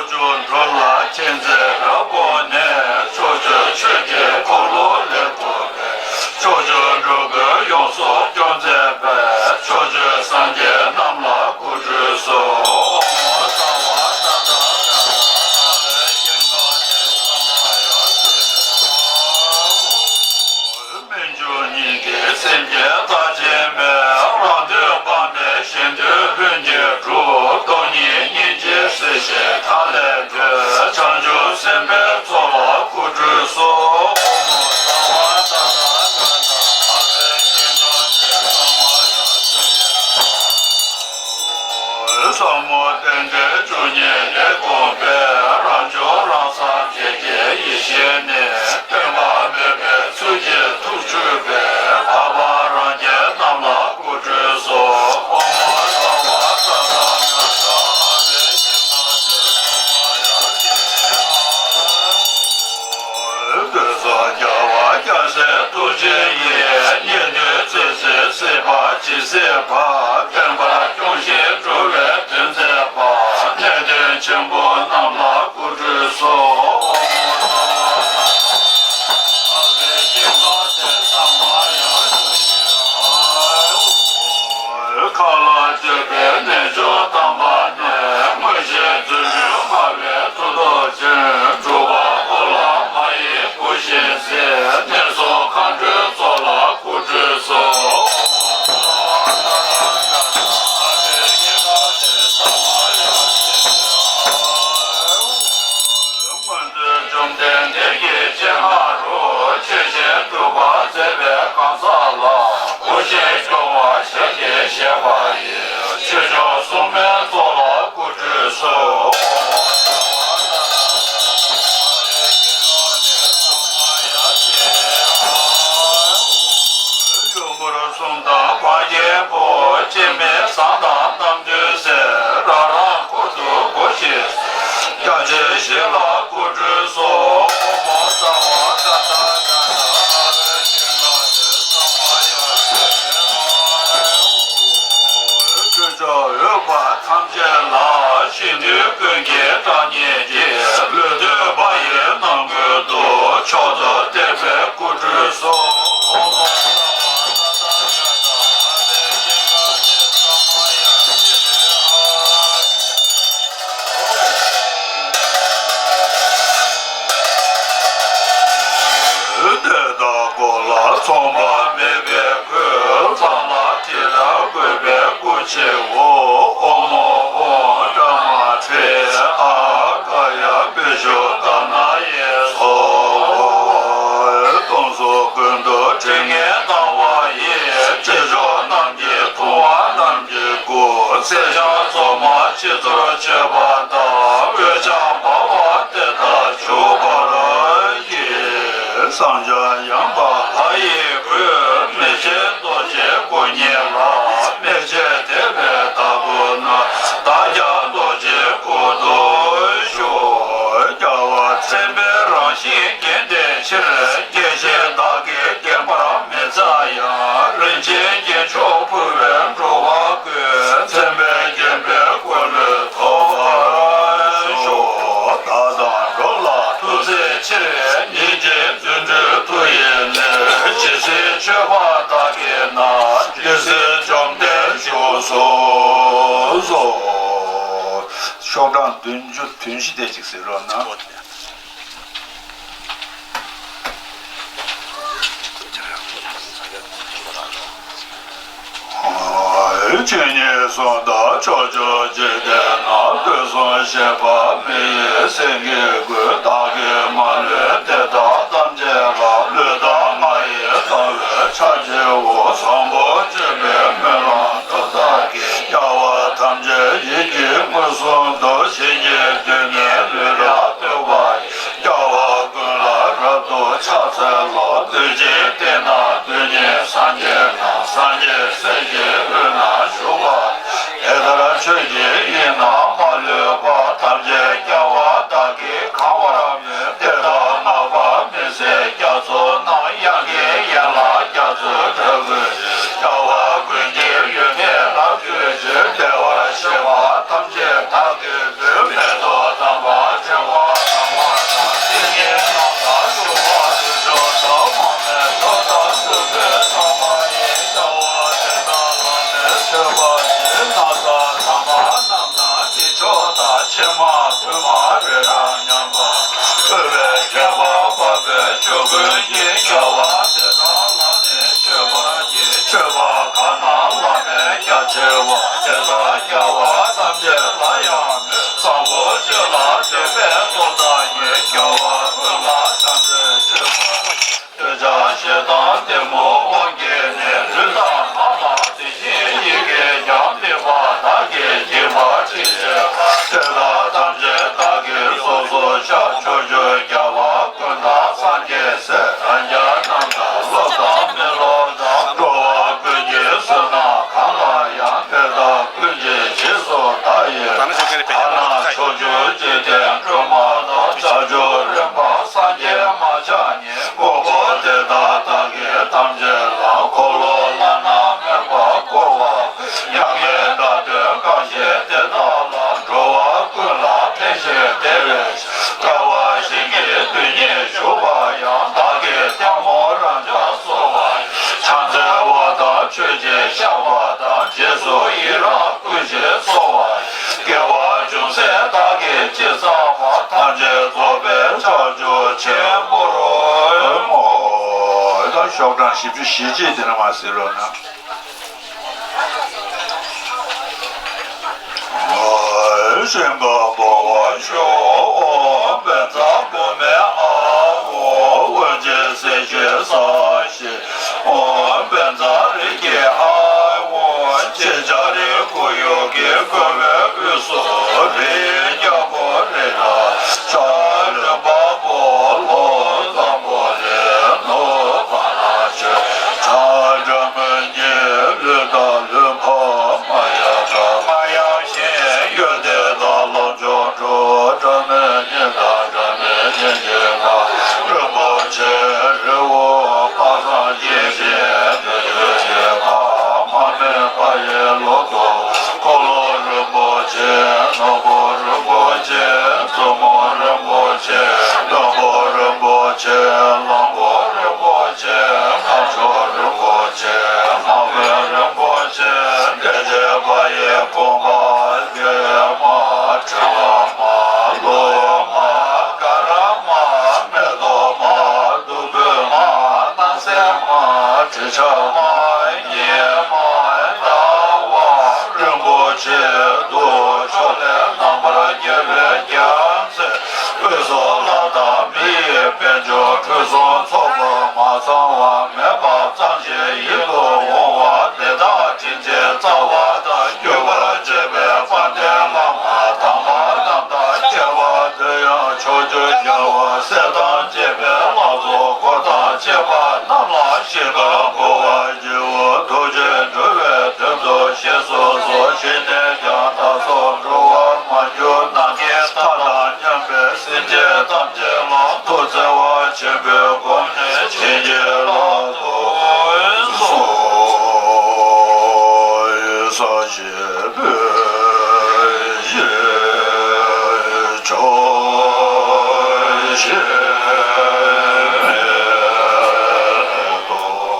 ཕྱོགས་བཅུར་འགྲོ་ལ་མཁྱེན་བརྩེ་རབ་བསྒོམས་ནས། ཕྱོགས་བཅུའི་ཆོས་ཀྱི་འཁོར་ལོ་ལེགས་བསྐོར་བས། ཕྱོགས་བཅུའི་འགྲོ་ཀུན་ཡོངས་སུ་སྐྱོབ་མཛད་པའི། ཕྱོགས་བཅུའི་སངས་རྒྱས་རྣམས་ལ་སྐུ་སྒྲུབ་སོ། ཨོཾ་ཨཱཿཧཱུྃ་ཧཱུྃ། སྨོན་འཇུག་སྙིང་གི་སེམས་ཀྱིས་བདག་བྱིན་པས། རང་དོན་དཔག་མེད་གཞན་དོན་ལྷུན་གྱིས་གྲུབ། སྟོང་ཉིད་སྙིང་རྗེའི་སྲིད་ཞིའི་མཐའ་ལས་འདས། བྱང་ཆུབ་སེམས་དཔའི་ཚོགས་ལ་སྐུ་སྒྲུབ་སོ། ཨོཾ་ཨཱཿཧཱུྃ། ཟབ་མོ་རྟེན་འབྲེལ་བཅུ་གཉིས་ལེགས་བསྒོམས་པས། རང་བྱུང་རང་སངས་རྒྱས་ཀྱི་ཡེ་ཤེས་ནི། སྟོང་པ་མེད་པའི་ཚུལ་གྱིས་ཐུགས་ཆུད་པས། འཕགས་པ་རང་རྒྱལ་རྣམས་ལ་སྐུ་སྒྲུབ་སོ། ཨོཾ་ཨཱཿཧཱུྃ། ཐོས་བསམ་རྒྱ་བ་རྒྱལ་སྲས་ཐུགས་རྗེ་ཡིས། ཉན་ཐོས་ཚུལ་འཛིན་སྲིད་པ་ཇི་སྲིད་བར། བརྟན་པར་སྐྱོང་ཞིང་འགྲོ་བའི་དོན་མཛད་པ། གནས་བརྟན་ཆེན་པོ་རྣམས་ལ་སྐུ་སྒྲུབ་སོ། མཁའ་ལ་སྤྱོད་པའི་རྣལ་འབྱོར་དམ་པ་ནི། མངོན་ཤེས་རྫུ་འཕྲུལ་སྨྲ་བའི་མཐུ་སྟོབས་ཅན། འགྲུབ་པ་པོ་ལ་མ་ཡི་བུ་བཞིན་གཟིགས། ངན་སོང་མཁའ་འགྲོའི་ཚོགས་ལ་སྐུ་སྒྲུབ་སོ། མངོན་མཐོའི་བཅོམ་ལྡན་འདས་ཀྱི་སྤྱན་སྔ་རུ། ཆོས་བཞིན་སྒྲུབ་པར་མཛད་པའི་གང་ཟག་ལ། བུ་བཞིན་སྐྱོང་བ་ཞལ་གྱིས་བཞེས་པ་ཡི། ཆོས་སྐྱོང་སྲུང་མའི་ཚོགས་ལ་སྐུ་སྒྲུབ་སོ། ཡུལ་འཁོར་གསུམ་དང་བར་གྱི་བུ། སྐྱེ་མེད་བཟང་དང་རྣམ་གྲོལ་སྲས། རང་རང་འཁོར་དུ་བུ་བཞིན་གཟིགས། སྐྱབས་ཆེན་བཞི་ལ་སྐུ་སྒྲུབ་སོ། ཨོཾ་ཨཱཿཧཱུྃ། ཁྱེད་ཅག་འོད་དཔག་ཐམས་ཅད་ལ། གཞན་དོན་ཀུན་གྱི་གྲངས་སྙེད་ཀྱིས། བློ་གཏད་པ་ཡི་རྣམ་ཀུན་ཏུ། མཆོག་ཏུ་གཏད་པའི་སྐུ་སྒྲུབ་སོ། ཨོཾ་ཨཱཿཧཱུྃ། དེ་དག་གོ་ལ་མཚུངས་པ་མེད་པའི་སྐུ། ལྷ་ལ་དེ་ལྟར་བཀོད་པའི་སྐུ་ཆེའོ། ཨོཾ་ཨཱཿཧཱུྃ། པྲ་མ་ཏྲི་ཨཱ་ཀཱ་ཡ་བི་ཤུདྡྷ་ནཱ་ཡེ་སྭཱ་ཧཱ། སྟོང་གཟུགས་ཀུན་ཏུ་དྲི་ངད་སྣང་བ་ཡི། སྲིད་མཆོག་རྣམས་ཀྱི་ཐུབ་དབང་རྣམས་ཀྱི་སྐུ། སེར་སྐྱ་བཙོ་མ་སྤྱི་གཙུག་མཆོད་པ་དང་། འོད་ཆགས་འབར་བ་དེ་དག་བཞུགས་པར་བགྱི། བསངས་སྦྱངས་ཡངས་པ་ལྷ་ཡི་གོས། མི་ཕྱེད་རྡོ་རྗེའི་སྐུ་བརྙེས་ལ། མེ་ལྕེ་འདེབས་པའི་བདག་པོ་རྣམས། བདག་ཀྱང་རྡོ་རྗེའི་སྐུ་མདོག་ཤོག། རྒྱལ་བ་མཚན་དཔལ་རང་བཞིན་བརྒྱན་ཏེ་ཕྱིར། རྒྱལ་ཆེན་བདག་གིས་བརྒྱན་པར་མི་མཛའ་ཡང་། རིན་ཆེན་རྒྱན་མཆོག་ཕུལ་བས་འགྲོ་བ་ཀུན། མཚན་དཔལ་བརྒྱན་པའི་འཁོར་ལོས་ཐོབ་པར་ཤོག། བདག་དང་འགྲོ་ལ་ཐུགས་བརྩེའི་ཕྱིར། ཉིད་ཀྱི་རྫུ་འཕྲུལ་མཐུ་ཡིས་ནི། ཇི་སྲིད་མཆོད་པ་བདག་གིས་གནང་། དེ་སྲིད་བཅོམ་ལྡན་བཞུགས་སུ་གསོལ། ཤོག་གྲངས་བདུན་ཅུ་དོན་བཞི་དེ་ཅིག་ཟེར་རོགས་གནང་། ཆོས་ཉན་གསུང་དང་ཕྱོགས་བཅུའི་འཇིག་རྟེན་ན། ཐོས་བསམ་བཞེས་པ་མི་ཡི་སེང་གེ་ཀུན། བདག་གིས་མ་ལུས་དེ་དག་ཐམས་ཅད་ལ། ལུས་དང་ངག་ཡིད་དང་བས་ཕྱག་བགྱིའོ། བཟང་པོ་སྤྱོད་པའི་སྨོན་ལམ་མཐུ་དག་གིས། རྒྱལ་བ་ཐམས་ཅད་ཡིད་ཀྱིས་མངོན་སུམ་དུ། ཞིང་གི་རྡུལ་སྙེད་ལུས་ལ་ལྟོས་པ་ཡིས། རྒྱལ་བ་ཀུན་ལ་རབ་ཏུ་ཕྱག་འཚལ་ལོ། གདུལ་བྱའི་སྡེ་ན་གདུལ་སྙིང་སངས་རྒྱས་དང་། སངས་རྒྱས་སྲས་ཀྱི་དབུས་ན་བཞུགས་པ། དེ་ལྟར་ཆོས་ཀྱི་དབྱིངས་རྣམས་མ་ལུས་པ། ཐམས་ཅད་རྒྱལ་བ་དག་གིས་གང་བར་མོས། དེ་དག་བསྔགས་པ་མི་ཟད་རྒྱ་མཚོ་རྣམས། དབྱངས་ཀྱི་ཡན་ལག་རྒྱ་མཚོའི་སྒྲ་ཀུན། རྒྱལ་བ་ཀུན་གྱི་ཡོན་ཏན་ལ་བརྗོད་ཅིང་། བདེ་བར་གཤེགས་པ་ཐམས་ཅད་བདག་གི་མདུན། མེ་ཏོག་དམ་པ་ ཀུན་གྱི་རྒྱལ་བ་དེ་དག་ལ་ནི་མཆོད་པར་བགྱི། མཆོད་པ་གང་རྣམས་བླ་མེད་རྒྱ་ཆེ་བ། དེ་དག་རྒྱལ་བ་ཐམས་ཅད་ལ་ཡང་མོས། བཟང་པོ་སྤྱོད་ལ་འདོད་པའི་བློ་དང་ནི། རྒྱལ་བ་ཀུན་ལ་སངས་རྒྱས་མཆོད་པར། འདོད་ཆགས་ཞེ་སྡང་གཏི་མུག་དབང་གིས་ནི། ལུས་དང་ངག་དང་དེ་བཞིན་ཡིད་ཀྱིས་ཀྱང་སྨྲས་པ། བདག་གིས་བགྱིས་པ་ཅི་བྱེད་པ། དེ་དག་ཐམས་ཅད་བདག་གིས་སོ་སོར་བཤགས། ཕྱོགས་བཅུའི་རྒྱལ་བ་ཀུན་དང་སངས་རྒྱས་སྲས། སངས་རྒྱས་རྣམས་དང་སློབ་དང་མི་སློབ་དང་། འགྲོ་བ་ཀུན་གྱི་བསོད་ནམས་གང་ལ་ཡང་། དེ་དག་ཀུན་གྱི་རྗེས་སུ་བདག་ཡི་རང་། ཐ་ན་ཕྱོགས་བཅུའི་འཇིག་རྟེན་སྒྲོན་མ་དང་། བྱང་ཆུབ་རིམ་པ་སངས་རྒྱས་མ་ཆགས་ཉིད། དངོས་པོ་དེ་དག་བདག་གིས་ཐམས་ཅད་བླངས། འཁོར་ལོ་བླ་ན་མེད་པ་བསྐོར་བ། མྱ་ངན་འདའ་སྟོན་གང་བཞེད་དེ་དག་ལ། འགྲོ་བ་ཀུན་ལ་ཕན་ཞིང་བདེ་བའི་ཕྱིར། དགའ་བ་བཞིན་གྱི་དོན་གཉིས་ཞུ་བ་ཡང་། བདག་གིས་ཐལ་མོ་རང་ཕྱག་གསོལ་བ་ཡི། ཕྱག་འཚལ་བ་དང་མཆོད་ཅིང་བཤགས་པ་དང་། རྗེས་སུ་ཡི་རང་བསྐུལ་ཞིང་གསོལ་བ་ཡི། དགེ་བ་ཅུང་ཟད་བདག་གིས་ཅི་བསགས་པ། ཐམས་ཅད་རྫོགས་པའི་ཕྱག་མཆོག་ཆེན་པོར་བསྔོ། ད་ཤོག་གྲངས་བཞི་བཅུ་ཞེ་གཅིག་དེ་ནས་མར་གཟིགས་རོགས་གནང་། ཤིང་གི་ཕོ་བ་ཤོག། ཨོཾ་བཛྲ་བྷཱུ་མི་ཨཱཿཧཱུྃ། དབུ་རྒྱན་སྲིད་ཞིའི་ས་གཞི། ཨོཾ་བཛྲ་རེ་ཁེ་ཨཱཿཧཱུྃ། ཕྱི་ལྕགས་རི་ཁོར་ཡུག་གི་བསྐོར་བའི་དབུས་སུ། རིའི་རྒྱལ་པོ་རི་རབ་འབྱར། ལུས་འཕགས་པོ་ལྷོ་འཛམ་བུ་གླིང་། ནུབ་ཕ་ལ་ཆོས་ཆང་སྒྲ་མི་སྙན། ལུས་དང་ལུས་འཕགས་མ་ཡ་བྲག་མ་ཡ་གཞན་ཡུལ་དེ་དག་ལ་འབྱོན་འགྲོ། སྒྲ་མི་སྙན་དང་སྒྲ་མི་སྙན་གྱི་མཁའ། རིན་པོ་ཆེ་རི་བོ་དཔག་བསམ་ཡེ་ཤེས་འདོད་འདོད་ཀྱི་མཁའ། མ་སྨད་མཁའ་ཡི་ལོ་ཏོག་འཁོར་ལོ་རིན་པོ་ཆེ། ནོར་བུ་རིན་པོ་ཆེ། བཙུན་མོ་རིན་པོ་ཆེ། བློན་པོ་རིན་པོ་ཆེ། གླང་པོ་རིན་པོ་ཆེ། ཁ་མཆུ་རིན་པོ་ཆེ། དམག་དཔོན་རིན་པོ་ཆེ། ལས་བྱེད་པ་ཡི་དགོན་པ། སྒྲོལ་མ། ཁྲི་ལ་མ། ལོ་མ། ག་ར་མ། མེ་ཏོག་མ། བདུག་སྤོས་མ། སྣང་གསལ་མ། དྲི་ཆབ་མ། གཉེར་མ། ཟླ་བ་རིན་པོ་ཆེ་དུ། ཕྱོགས་ལས་རྣམ་པར་རྒྱལ་བའི་རྒྱལ་མཚན། དབུས་སུ་ལྷ་དང་མི་ཡི་དཔལ་འབྱོར། ཕུན་སུམ་ཚོགས་པ་མ་ཚང་བ་མེད་པ་ཙམ་ཞིག་ཡིད་དུ་འོང་བ་དེ་དག་དྲིན་ཅན་རྩ་བ་དང་བརྒྱུད་པར་བཅས་པའི་དཔལ་ལྡན་བླ་མ་དམ་པ་རྣམས་དང་བཅས་པ། དེ་ཡང་ཕྱོགས་བཅུའི་རྒྱལ་བ་སྲས་དང་བཅས་པའི་ལྷ་ཚོགས་འཁོར་དང་བཅས་པ་རྣམས་ལ་ཞིང་ཁམས་འཁོར་བ་བཞི་པོ་ཐུགས་རྗེས་འགྲོ་བའི་དོན་དུ་བཞེས་སུ་གསོལ། ཞིང་ནས་ཀྱང་བདག་སོགས་འགྲོ་བ་མ་གྱུར་ནམ་མཁའི་མཐའ་དང་མཉམ་པའི་སེམས་ཅན་ཐམས་ཅད་ལ་ཐུགས་བརྩེ་བ་ཆེན་པོས་བསྒོམས་ནས་བྱིན་གྱིས་བརླབ་ཏུ་གསོལ། ས་གཞི་པོའི་ཡིད་ཕྱོགས་བཞིར་མེ་ཏོག་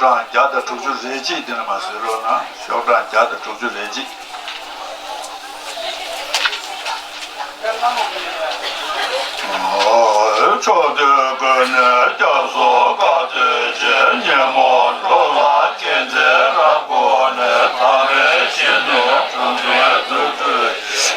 གྲངས་བརྒྱ་དང་དྲུག་ཅུ་རེ་གཅིག་འདི་ནས་མར་བཟོས་རོགས་གནང་། ཤོག་གྲངས་བརྒྱ་དང་དྲུག་ཅུ་རེ་གཅིག། ཕྱོགས་དུས་ཀུན་ནས་སྐྱབས་སུ་དགའ་བསྟོད་ཅིང་། ཉོན་མོངས་འཁྲུལ་པ་མཁྱེན་བརྩེ་རབ་བསྐོར་ནས། ཐ་མལ་ཞི་གནས་འགྲོ་དོན་དུ་བསྟོད།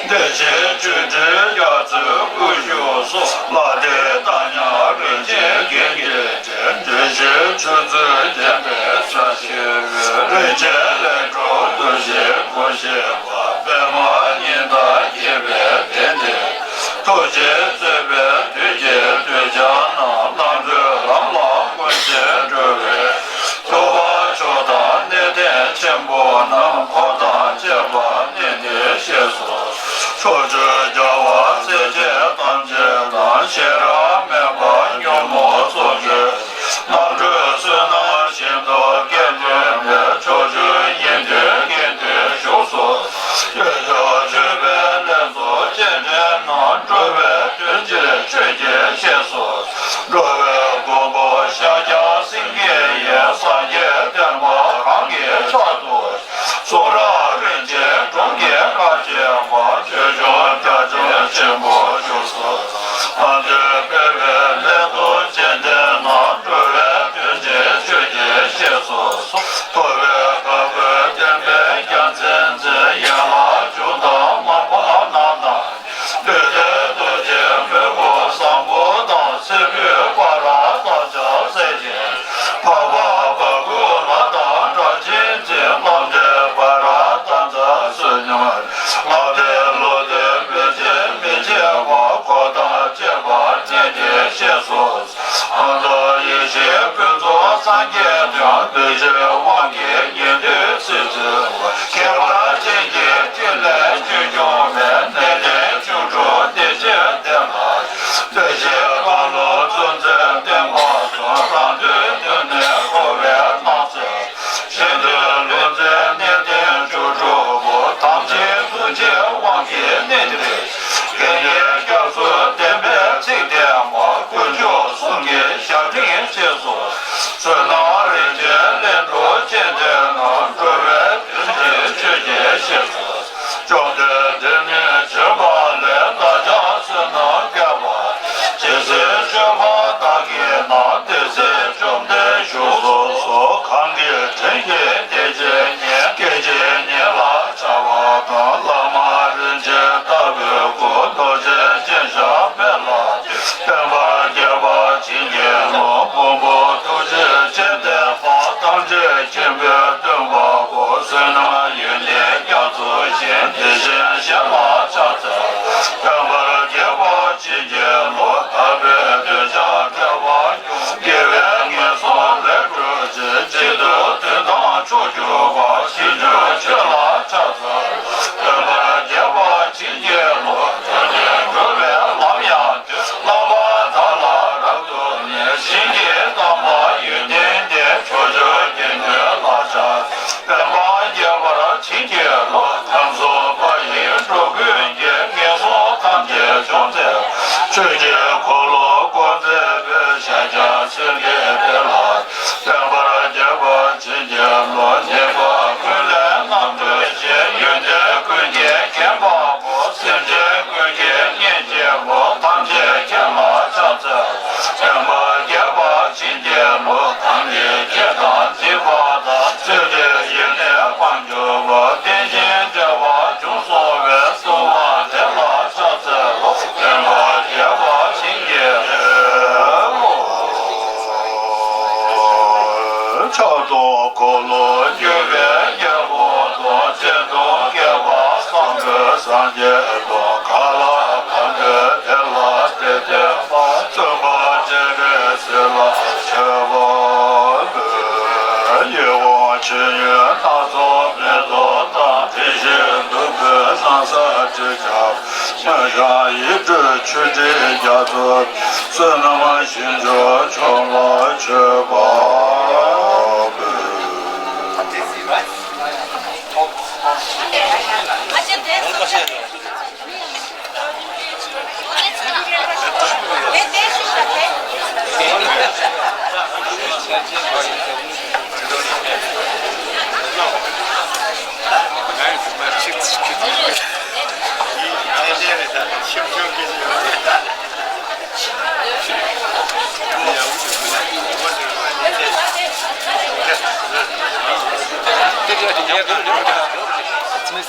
བདེ་ཆེན་ཆོས་ཁྲིར་རྒྱ་མཚོའི་སྐུ་བཞུགས་སོ། ལྷ་དེ་དང་མཉམ་རིན་ཆེན་རྒྱན་གྱིས་བྲིས། འདྲེན་བྱེད་ཆོས་ཚུལ་བསྟན་པའི་ས་གཞིར། རིན་ཆེན་ལས་འགྲོ་འདུ་ཤེས་སྒོ་ཕྱེ་བ། པདྨ་ཉི་ཟླ་བརྒྱན་པའི་གདན་འདིར། ཐུགས་རྗེས་གཙོས་པའི་དུས་ཀྱི་གདུལ་བྱ་རྣམས། ལམ་འགྲོའི་ལམ་ལ་ཀུན་གྱིས་འགྲོ་བའི། ཐུབ་པ་མཆོག་དང་གནས་བརྟན་ཆེན་པོ་རྣམས། འཁོར་དང་བཅས་པ་གནས་འདིར་གཤེགས་སུ། ཕྱོགས་བཅུའི་རྒྱལ་བ་སྲས་བཅས་ཐམས་ཅད་དང་། ཤེས་རབ་མེད་པ་ཉོན་མོངས་ཚོགས་ཀྱི། རྣམ་གྲོལ་བསོད་ནམས་ཤིན་ཏུ་སྐྱེད་མགོན་པའི། ཕྱོགས་བཅུའི་དགེ་འདུན་དགེ་འདུན་བཞུགས་སུ་གསོལ། སྐྱོབ་མཆོག་མཆོད་པའི་ལྷ་ཚོགས་སྤྱན་འདྲེན་རྣམས། འགྲོ་བའི་དོན་ཕྱིར་ཆོས་ཀྱི་གཤེགས་སུ། འགྲོ་བའི་མགོན་པོ་ཤཱཀྱ་སེང་གེ་ཡི། སངས་རྒྱས་བསྟན་པ་གང་གི་ཕྱག་ཏུ། གསུང་རབ་རིན་ཆེན་གྲོང་ཁྱེར་བཀའ་བརྒྱད་པ། ཆོས་སྐྱོང་རྒྱ་ཆེན་ཆེན་པོ་བཞུགས་སུ། ཨ་འདུས་དཔལ་བའི་ལྷ་ཚོགས་སྤྱན་འདྲེན་རྣམས། འགྲོ་བའི་དོན་ཕྱིར་ཆོས་ཀྱི་གཤེགས་སུ་གསོལ། ཐུབ་པའི་བཀའ་པོད་བསྟན་པའི་རྒྱལ་མཚན་འཛིན། ཡན་ལག་འབྱུང་ལྡན་མ་འཕགས་རྣམས་དང་། བདུད་སྡེ་གདུལ་བྱའི་མི་དབང་བཟང་པོ་དང་། སྲས་པོའི་སྤ་ར་བདག་ཅག་སྲས་ཆེན་འཕགས་པ་བ་ཀུ་ལ་དང་། སྒྲ་གཅན་འཛིན་ལྷ་འདྲེ་བ་ར་དྭ་ཛ་བསོད་སྙོམས། ལྷ་འདྲེ་ཀླུ་འདྲེ་བེ་ཅོན་མི་ཕྱེད་པ། འཁོར་དང་བཅས་པ་གནས་འདིར་གཤེགས་སུ། ཨ་ཏི་ཡེ་ཤེས་ཕུན་ཚོགས་སངས་རྒྱས་དང་། གདུལ་བྱའི་དབང་གིས་ཉན་ཐོས་སྲིད་རྩེ་བ། ཁྱད་པར་ཅན་གྱི་ཕྲིན་ལས་ཆོས་སྐྱོང་བའི། གནས་བརྟན་སྤྱོད་འགྲོ་བདེ་ཆེན་གཏེར་ལ། བདེ་གཤེགས་ཀ་ལུ་གཙོ་མཛད་བསྟན་པ་སྲུང་། རང་དོན་དོན་གཉེར་འཁོར་བའི་སྣང་ཚུལ། གཞན་དོན་ལུང་འདྲེན་གནས་བརྟན་སྤྱོད་འགྲོ་བོ། དམ་ཅན་ཐུགས་རྗེའི་དབང་གིས་གནས་འདིར། དགེ་བསྙེན་སྐྱབས་སུ་བདེན་པའི་ཚིག་བསྟན་པ། དཀོན་མཆོག་གསུམ་གྱི་ཞབས་འབྲིང་གཤེགས་སུ། བསོད་ནམས་རིན་ཆེན་ལྷུན་གྲུབ་སྤྱན་འདྲེན་རྣམས། འགྲོ་བའི་དོན་ཕྱིར་ཆོས་ཀྱི་གཤེགས་སུ། བཅོམ་ལྡན་འདས་ནི་བྱོན་པ་ལས། བདག་ཅག་བསོད་ནམས་བསྐལ་པ། ཇི་སྲིད་འབྱོན་པ་བདག་གིས་གནང་། དེ་སྲིད་བཅོམ་ལྡན་བཞུགས་སུ་གསོལ། གང་གི་དྲིན་གྱིས་བདེ་ཆེན་ཉིད། སྐད་ཅིག་ཉིད་ལ་འཆར་བ་དང་། བླ་མ་རིན་ཆེན་ལྟ་བུའི་སྐུ། རྡོ་རྗེ་ཅན་ཞབས་པད་ལ་འདུད། བསྟན་པ་རྒྱས་པ་བྱིན་གྱིས་རློབས། ཕུང་པོ་ཐུགས་རྗེའི་སྤྱན་ལྡན་པ། ཐམས་ཅད་མཁྱེན་པའི་སྟོན་པ་པོ། བསོད་ནམས་ཡོན་ཏན་རྒྱ་མཚོ་བཞིན། དེ་བཞིན་གཞན་ལ་ཕྱག་འཚལ་ལོ། བསྟན་པ་རྒྱས་པ་བྱིན་གྱིས་རློབས། ཐར་པའི་དོན་བྱ་བྲལ་བ་སྐྱོང་། དགེ་བས་ངན་སོང་ལས་སྒྲོལ་ཕྱིར། གཅིག་ཏུ་དོན་དམ་མཆོག་གྱུར་པ། ཞིང་བཅུ་ཆོས་ལ་ཕྱག་འཚལ་ལོ། བསྟན་པ་རྒྱས་པ་བྱིན་གྱིས་རློབས། དོན་གཉིས་འགྲོ་བའི་ལམ་ཡང་སྟོན། བསླབ་པ་དག་ལ་རབ་ཏུ་གནས། བྱིན་གྱིས་བརླབས་པ་ཡོན་ཏན་ལྡན། ཕྱོགས་བཅུའི་དགེ་འདུན་ལ་ཕྱག་འཚལ། བསྟན་པ་རྒྱས་པར་བྱིན་གྱིས་རློབས། ཁམས་གསུམ་པ་ཡི་འགྲོ་ཀུན་གྱི། ངན་སོང་ཐམས་ཅད་སྦྱོང་ཚེ། ཆོས་ཀྱི་འཁོར་ལོ་བསྐོར་མཛད་པའི། ཤཱཀྱ་སེང་གེ་དེ་ལ། བསྟན་པ་རྒྱས་པར་བྱིན་གྱིས་རློབས། ཉེས་པ་ཀུན་ལས་རྣམ་གྲོལ་ཅིང་། ཡོན་ཏན་ཀུན་གྱིས་བརྒྱན་པ་པོ། སེམས་ཅན་ཀུན་གྱི་གཉེན་གཅིག་པོ། ཐམས་ཅད་མཁྱེན་ལ་ཕྱག་འཚལ། བསྟན་པ་རྒྱས་པར་བྱིན་གྱིས་རློབས། ཐམས་ཅད་མཁྱེན་དང་འཇིགས་པ་དག །ཚུལ་ཁྲིམས་ཡེ་ནས་སྤངས་གྱུར་པ། བསྟན་ཞིང་བྱ་བ་འབྱུང་སོང་བའི། སྲུང་མ་དེ་ལ་ཕྱག་འཚལ་ལོ། བསྟན་པ་རྒྱས་པར་བྱིན་གྱིས་རློབས། ཕྱག་སྟོང་འཁོར་ལོ་སྒྱུར་བའི་རྒྱལ་པོ་དང་། སྤྱན་སྟོང་བསྐལ་པ་བཟང་པོའི་སངས་རྒྱས་དང་། གང་ལ་གང་འདུལ་དེ་ལ་དེ་སྟོན་པ། བཙུན་པ་སྤྱན་རས་གཟིགས་ལ་མཆོད་པ་འབུལ། ཡིད་འོང་མཆོད་ཡོན་སྣ་ཚོགས་མེ་ཏོག་དང་། དྲི་ཞིམ་བདུག་སྤོས་ན་བཟའ་དྲི་ཆབ། སྔོན་བྱུང་ཡིད་སྤྲུལ་མཆོད་སྤྲིན་རྒྱ་མཚོ། བསོད་ནམས་ཞིང་མཆོག་མཆོག་ལ་མཆོད་པ་འབུལ།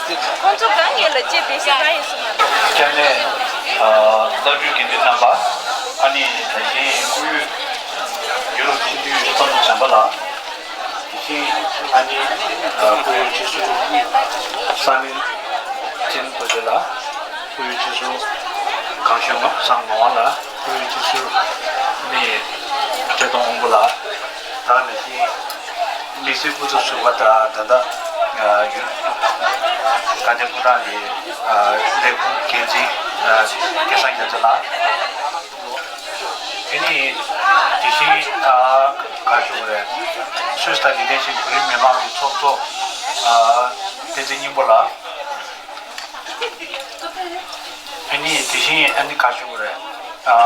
ཁོང་ཚོ་གང་ཡིན་ལ་ཅེས་འབད་ཤེས་གང་ཡིན་གསུངས་མ་གཏོགས། སྐྱབས་གནས་ཨ་བླ་སྤྲུལ་དགེ་འདུན་རྣམ་པ། ཨ་ནི་ད་གིན་སྐུ་ཡོད་ཡུ་རོབ་སྤྱི་འཐུས་བསམ་གྲུབ་བྱམས་པ་ལགས། དེ་བཞིན་ཨ་ནི་ཨ་སྐུ་ཡོད་སྤྱི་ཟུར་ས་གནས་ཚན་རྡོ་རྗེ་ལགས། སྐུ་ཡོད་སྤྱི་ཟུར་གངས་ཞོལ་ངག་བཟང་ངག་དབང་ལགས། སྐུ་ཡོད་སྤྱི་ཟུར་ནི་བཀྲས་མཐོང་དབང་པོ་ལགས། ད་ནང་བཞིན་དམིགས་བསལ་སྐུ་ཚབ་ཟུར་པ་དང་ད་ལྟ་ཡུལ་དགའ་ལྡན་ཕོ་བྲང་གི་ལས་ཁུངས་འགན་འཛིན་སྐལ་བཟང་རྒྱ་མཚོ་ལགས། ཨ་ནི་དེ་བཞིན་ག་ཞུ་དགོས་རེད། སུད་སི་དང་དེ་ནང་བཞིན་བོད་རིགས་མི་མང་གི་ཚོགས་གཙོ་བསྟན་འཛིན་སྙིང་པོ་ལགས། ཨ་ནི་དེ་བཞིན་ཨ་ནི་ག་ཞུ་དགོས་རེད། ཨ་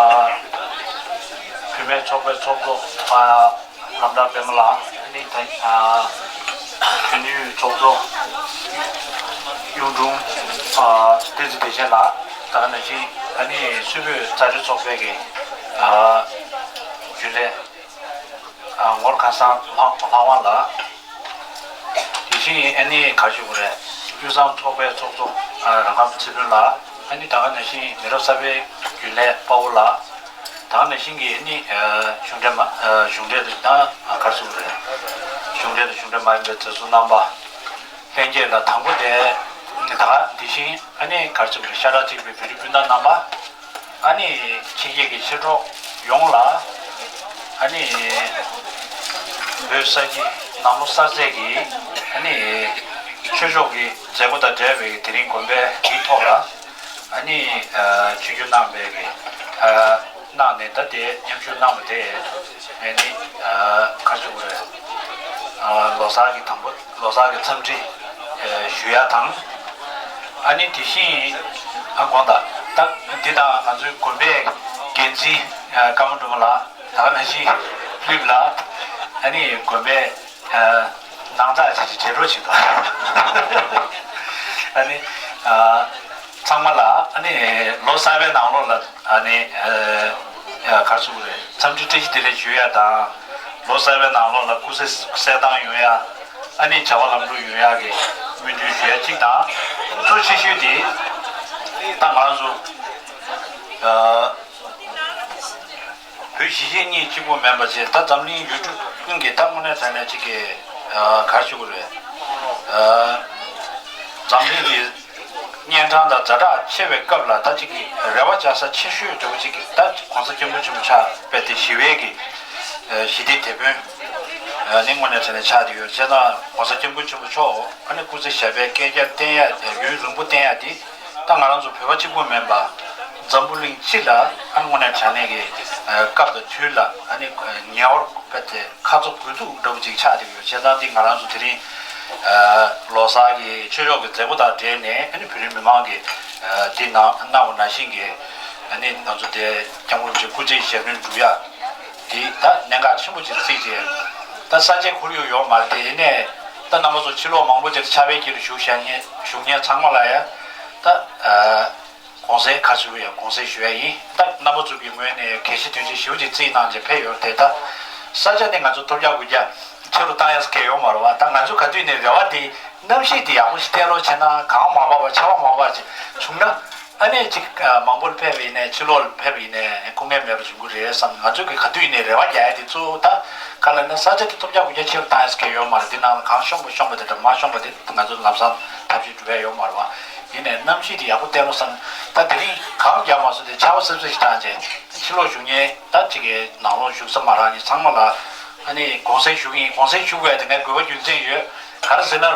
བུད་མེད་ཚོགས་པའི་ཚོགས་གཙོ་ཨ་ལམ་བདག་པད་མ་ལགས། ཨ་ནི་ད་ཨ་གཞོན་ནུའི་ཚོགས་གཙོ་གཡུང་དྲུང་ཨ་བསྟན་འཛིན་བདེ་ཆེན་ལགས། ད་ག་ནང་བཞིན་ཨ་ནི་སུད་བོད་མཛའ་འབྲེལ་ཚོགས་པའི་གི་ཨ་རྒྱུན་ལས་ཨ་ངོར་ཁ་སང་ལྷ་ལྷ་དབང་ལགས། དེ་བཞིན་ཨ་ནི་ག་ཞུ་དགོས་རེད། དབུས་གཙང་ཚོགས་པའི་ཚོགས་གཙོ་ཨ་རང་ཁམས་ཚེ་ཕུན་ལགས། ཨ་ནི་ད་ག་ནང་བཞིན་མི་རབས་གསར་པའི་རྒྱུན་ལས་དཔའ་བོ་ལགས། ད་ག་ནང་བཞིན་གྱི་ཨ་ནི་ཨ་གཞུང་འབྲེལ་མ་ཨ་གཞུང་འབྲེལ་དང་ཨ་ག་ཞུ་དགོས་རེད། གཞུང་འབྲེལ་དང་གཞུང་འབྲེལ་མ་ཡིན་པའི་མཛད་གཙོ་རྣམ་པ། ལྷན་རྒྱས་ལ་དང་པོ་དེ་ད་ག་དེ་བཞིན་ཨ་ནི་ག་ཞུ་དགོས་རེད། ཤ་ཁྲག་གཅིག་པའི་བོད་རིགས་སྤུན་ཟླ་རྣམ་པ། ཨ་ནི་ཕྱི་རྒྱལ་གྱི་མཆེད་གྲོགས་ཡོངས་ལ། ཨ་ནི་བོད་ས་གཞི་ནང་ལོ་གསར་ཚེས་ཀྱི་ཨ་ནི་ཆོས་ཕྱོགས་ཀྱི་མཛད་སྒོ་དང་འབྲེལ་བའི་དེ་རིང་དགོན་པའི་འདིའི་ཐོག་ལ་ཨ་ནི་ཆོས་བསྒྱུར་གནང་བའི་གི་གནང་ནས་ད་དེ་མཉམ་ཞུགས་གནང་བ་དེ་ཨ་ནི་ག་ཞུ་དགོས་རེད། ལོ་གསར་གྱི་དང་པོ། ལོ་གསར་གྱི་འཚམས་འདྲི་ཞུ་ཡ་དང་། ཨ་ནི་དེ་བཞིན་ཨ་དགོངས་དག་ད་འདི་དང་ང་ཚོའི་དགོན་པའི་འགན་འཛིན་ཀརྨ་སྒྲོལ་མ་ལགས། ད་ག་ནང་བཞིན་ལྷུན་ལགས། ཨ་ནི་དགོན་པའི་ནང་ཚགས་ཅིག་ཅིག་བྱེད་རོགས་བྱེད་དོ། ཨ་ནི་ཚང་མ་ལ་ཨ་ནི་ལོ་གསར་པའི་ནང་ལོགས་ལ་ཨ་ནི་ག་རེ་ཟེར་དགོས་རེད། འཚམས་འདྲི་བཀྲ་ཤིས་བདེ་ལེགས་ཞུ་ཡ་དང་། ལོ་གསར་པའི་ནང་ལོགས་ལ་སྐུ་ཚེ་གསལ་ཐང་ཡོང་ཡ། ཨ་ནི་བྱ་བ་ལམ་འགྲོ་ཡོང་ཡ་གི་སྨོན་འདུན་ཞུ་ཡ་གཅིག་དང་། གཙོ་ཆེ་ཤོས་དེ་ད་ང་རང་ཚོ་བོད་གཞིས་བྱེས་གཉིས་གཅིག་པུ་མིན་པ་བྱས། ད་འཛམ་གླིང་ཡུལ་གྲུ་ཀུན་གྱི་ད་དངོས་གནས་དྲང་གནས་གཅིག་གི་ག་རེ་ཞུ་དགོས་རེད། འཛམ་གླིང་གི་གཉན་འཕྲང་དང་ཛ་དྲག་ཆེ་བའི་སྐབས་ལ་ད་ཅིག་གི་རེ་བ་བཅའ་ས་ཆེ་ཤོས་འདྲ་བོ་ཅིག་གི་ད་༸གོང་ས་༸སྐྱབས་མགོན་ཆེན་པོ་མཆོག་དཔེ་དེ་ཞི་བའི་གི་ཞི་བདེའི་དེད་དཔོན་ནི་དངོས་གནས་དྲང་གནས་ཆགས་བསྡད་ཡོད། བྱས་ཙང་༸གོང་ས་༸སྐྱབས་མགོན་ཆེན་པོ་མཆོག་ཨ་ནི་སྐུ་ཚེ་ཞབས་པད་བསྐལ་བརྒྱར་བརྟན་ཡ། ཡུན་རིང་པོ་བརྟན་ཡ་དེ་ད་ང་རང་ཚོ་བོད་པ་གཅིག་པུ་མིན་པ་འཛམ་བུ་གླིང་སྤྱི་ལ་ཨ་ནི་དངོས་གནས་དྲང་གནས་ཀྱི་སྐབས་དང་དུས་ལ་ཨ་ནི་ཉེ་བར་དཔེ་དེ། ཁ་ཚ་དགོས་གཏུགས་འདྲ་བོ་ཅིག་ཆགས་བསྡད་ཡོད། བྱས་ཙང་འདི་ང་རང་ཚོ་དེ་རིང་ལོ་གསར་གྱི་ཆོས་ཕྱོགས་ཀྱི་མཛད་སྒོ་དང་འབྲེལ་ནས་ཨ་ནི་བོད་རིགས་མི་མང་གིས་འདི་ནང་གནང་བ་ནང་བཞིན་གྱི་ཨ་ནི་ང་ཚོ་དེ་སྐྱབས་མགོན་རིན་པོ་ཆེ་སྐུ་ཚེ་ཞབས་བརྟན་སྒྲུབ་ཡ་དེ་ད་གནད་འགག་ཆེན་པོ་ཅིག་བརྩིས་ཏེ། ད་ས་ཆའི་ཁོར་ཡུག་ཡོད་མ་རེད་དེ། ཡིན་ནའི་ད་རྣམ་པ་ཚོ་ཕྱི་ལོགས་མང་པོ་དེར་ཕྱག་དཔེ་སྐྱིལ་དུ་བཞུགས་བཞག་མཁན་བཞུགས་མཁན་ཚང་མ་ལ་ཡ་ད། གོང་གསལ་ཁ་ཚུར་ཡང་གོང་གསལ་ཞུ་ཡ་ཡིན། ད་རྣམ་པ་ཚོ་གི་ངོས་ནས་གལ་སྲིད་དོན་ཆེན་ཞེ་པོ་ཅིག་བརྩིས་གནང་བྱས་ཕེབས་ཡོད་དེ། ད་ས་ཆ་དེ་ང་ཚོ་ཐོབ་རྒྱག་དགོས་རྒྱ་ཆེ་རུ་བཏང་ཡ་སྐད་ཡོད་མ་རེད་བ། ད་ང་ཚོ་ག་དུས་ནས་རེ་བ་དེ་གནམ་གཤིས་དེ་ཡག་པོ་ཞིག་གཏད་རོགས་བྱས་ན། གངས་མ་བབས་པ་ཆར་པ་མ་བབས་པ་ཅིག་བྱུང་ན་ཨ་ནེ་ཅིག་མང་པོར་ཕེབས་པ་ཡིན་ནའི་ཕྱི་ལོགས་ལ་ཕེབས་པ་ཡིན་ནའི་སྐུ་ངལ་མེད་པ་བྱུང་གི་རེད་བསམ། ང་ཚོ་གི་ག་དུས་ནས་རེ་བ་རྒྱག་ཡ་དེ་གཙོ་བོ་ད་ག་ལ་ན་ས་ཆ་དེ་ཐོབ་རྒྱག་དགོས་རྒྱ་ཆེ་རུ་བཏང་ཡ་སྐད་ཡོད་མ་རེད། དེ་ནང་ལ་གངས་ཤོང་པ་ཤོང་པ་དེ་དང་མ་ཤོང་པ་དེ་ང་ཚོ་ལམ་སང་ཐབས་ཤེས་སྒྲུབ་ཡ་ཡོད་མ་རེད་བ། ཡིན་ནའི་གནམ་གཤིས་དེ་ཡག་པོ་བསྟན་རོགས་བསམ། ད་དེ་རིང་གངས་རྒྱག་མ་སོང་དེ་ཆར་པ་སིབ་སིབ་ཞིག་བཏང་རྗེས་ཕྱི་ལོགས་བཞུགས་མཁན་ད་ཅིག་གི་ནང་ལོགས་བཞུགས་ས་མ་རག་མཁན་ཚང་མ་ལ་ཨ་ནི་གུང་སེང་ཞུ་གི་ཡིན། གུང་སེང་ཞུ་དགོས་ཡ་དེ་ངའི་དགོས་པ་རྒྱུ་མཚན་ཡོད། ག་རེ་ཟེར་ན་རེད་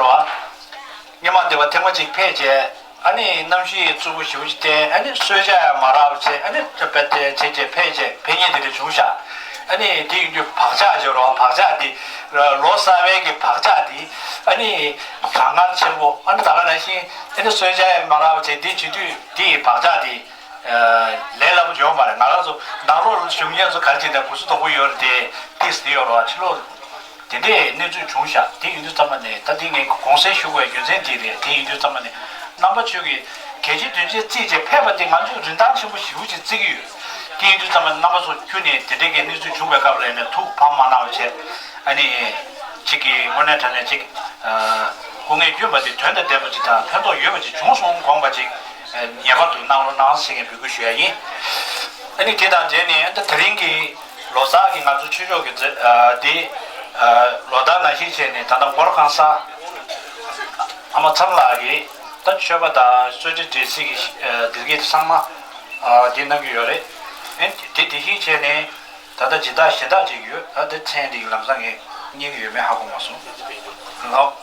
བ། སྔོན་མ་འདི་བ་ཐེངས་མ་གཅིག་ཕེབས་རྗེས་ཨ་ནི་གནམ་གཤིས་རྩུབ་པོ་ཞེ་པོ་ཅིག་བསྟན། ཨ་ནི་གསོལ་ཇ་ཡང་མ་རག་པ་བྱས། ཨ་ནི་དཔེ་དེ་བྱས་རྗེས་ཕེབས་རྗེས་ཕེབས་མཁན་དེ་འདྲ་བྱུང་ཤག་ཨ་ནི་དེ་ཡིན་དུས་བག་ཆགས་ཡོད་རེད་བ། བག་ཆགས་དེ་ལོ་གསར་པའི་གི་བག་ཆགས་དེ་ཨ་ནི་གྲང་ངར་ཆེན་པོ། ཨ་ནི་ད་ག་ནང་བཞིན་ཨ་ནི་གསོལ་ཇ་ཡང་མ་རག་པ་བྱས། དེ་བྱེད་དུས་དེ་ཡི་བག་ཆགས་དེ། ལས་སླ་པོ་ཡོད་མ་རེད། ང་རང་ཚོ་ནང་ལོགས་ལ་བཞུགས་མཁན་ཚོ་ག་རེ་བྱས་ནས་གུ་སུ་དོག་པོ་ཡོད་རེད་དེ། ཏིས་དེ་ཡོད་རེད་བ། ཕྱི་ལོགས་དེ་འདྲའི་གནས་ཚུལ་བྱུང་ཤག་དེ་ཡིན་དུས་ཙམ་པ་ནས་ད་དེ་ངས་གུང་སེང་ཞུ་དགོས་རྒྱུ་མཚན་དེ་རེད། དེ་ཡིན་དུས་ཙམ་པ་ནས་རྣམ་པ་ཚོས་ཀྱི་གལ་ཆེ་དོན་ཆེ་བརྩིས་བྱས་ཕེབས་པ་དེ་ང་ཚོས་རིན་ཐང་ཆེན་པོ་ཞེ་པོ་ཅིག་བརྩི་གི་ཡོད། དེ་ཡིན་དུས་ཙམ་པ་ནས་རྣམ་པ་ཚོ་ཁྱོན་ནས་དེ་འདྲའི་གི་གནས་ཚུལ་བྱུང་བའི་སྐབས་ལ་ཡིན་ན་ཐུགས་ཕམ་མ་གནང་བ་བྱས། ཨ་ནི་གཅིག་གི་དངོས་གནས་དྲང་གནས་གཅིག་སྐུ་ངལ་བསྐྱོན་པ་དེ་དོན་དང་ལྡན་པ་ཅིག་དང་ཕན་ཐོགས་ཡོད་པ་ཅིག་བྱུང་སོང་དགོངས་པ་ཅིག་ངེས་པར་དུ་གནང་རོགས་གནང་ཟེར་ངས་འབོད་སྐུལ་ཞུ་ཡ་ཡིན། ཨ་ནི་དེ་དང་འབྲེལ་ནས་ད་དེ་རིང་གི་ལོ་གསར་གྱི་ང་ཚོ་ཆོས་ཕྱོགས་ཀྱི་མཛད་འདི་ལོ་ལྟར་ནང་བཞིན་བྱས་ནས་ད་ལྟ་འགོར་གང་ས་ཨ་མ་ཚང་ལགས་ཀྱིས་ད་མཆོད་པ་དང་གསོལ་ཇ་འབྲས་སིལ་གྱི་སྡེར་ཁྱེར་ཚང་མ་འདི་གནང་གི་ཡོད་རེད། ཨ་ནི་དེ་དེ་བཞིན་བྱས་ནས། ད་ལྟ་སྦྱིན་བདག་གཞན་དག་ཅིག་ཡོད། ད་དེ་མཚན་དེ་ལམ་སང་ངས་རྙེད་ཀྱི་ཡོད་མེད་ཧ་གོ་མ་སོང་། ལགས།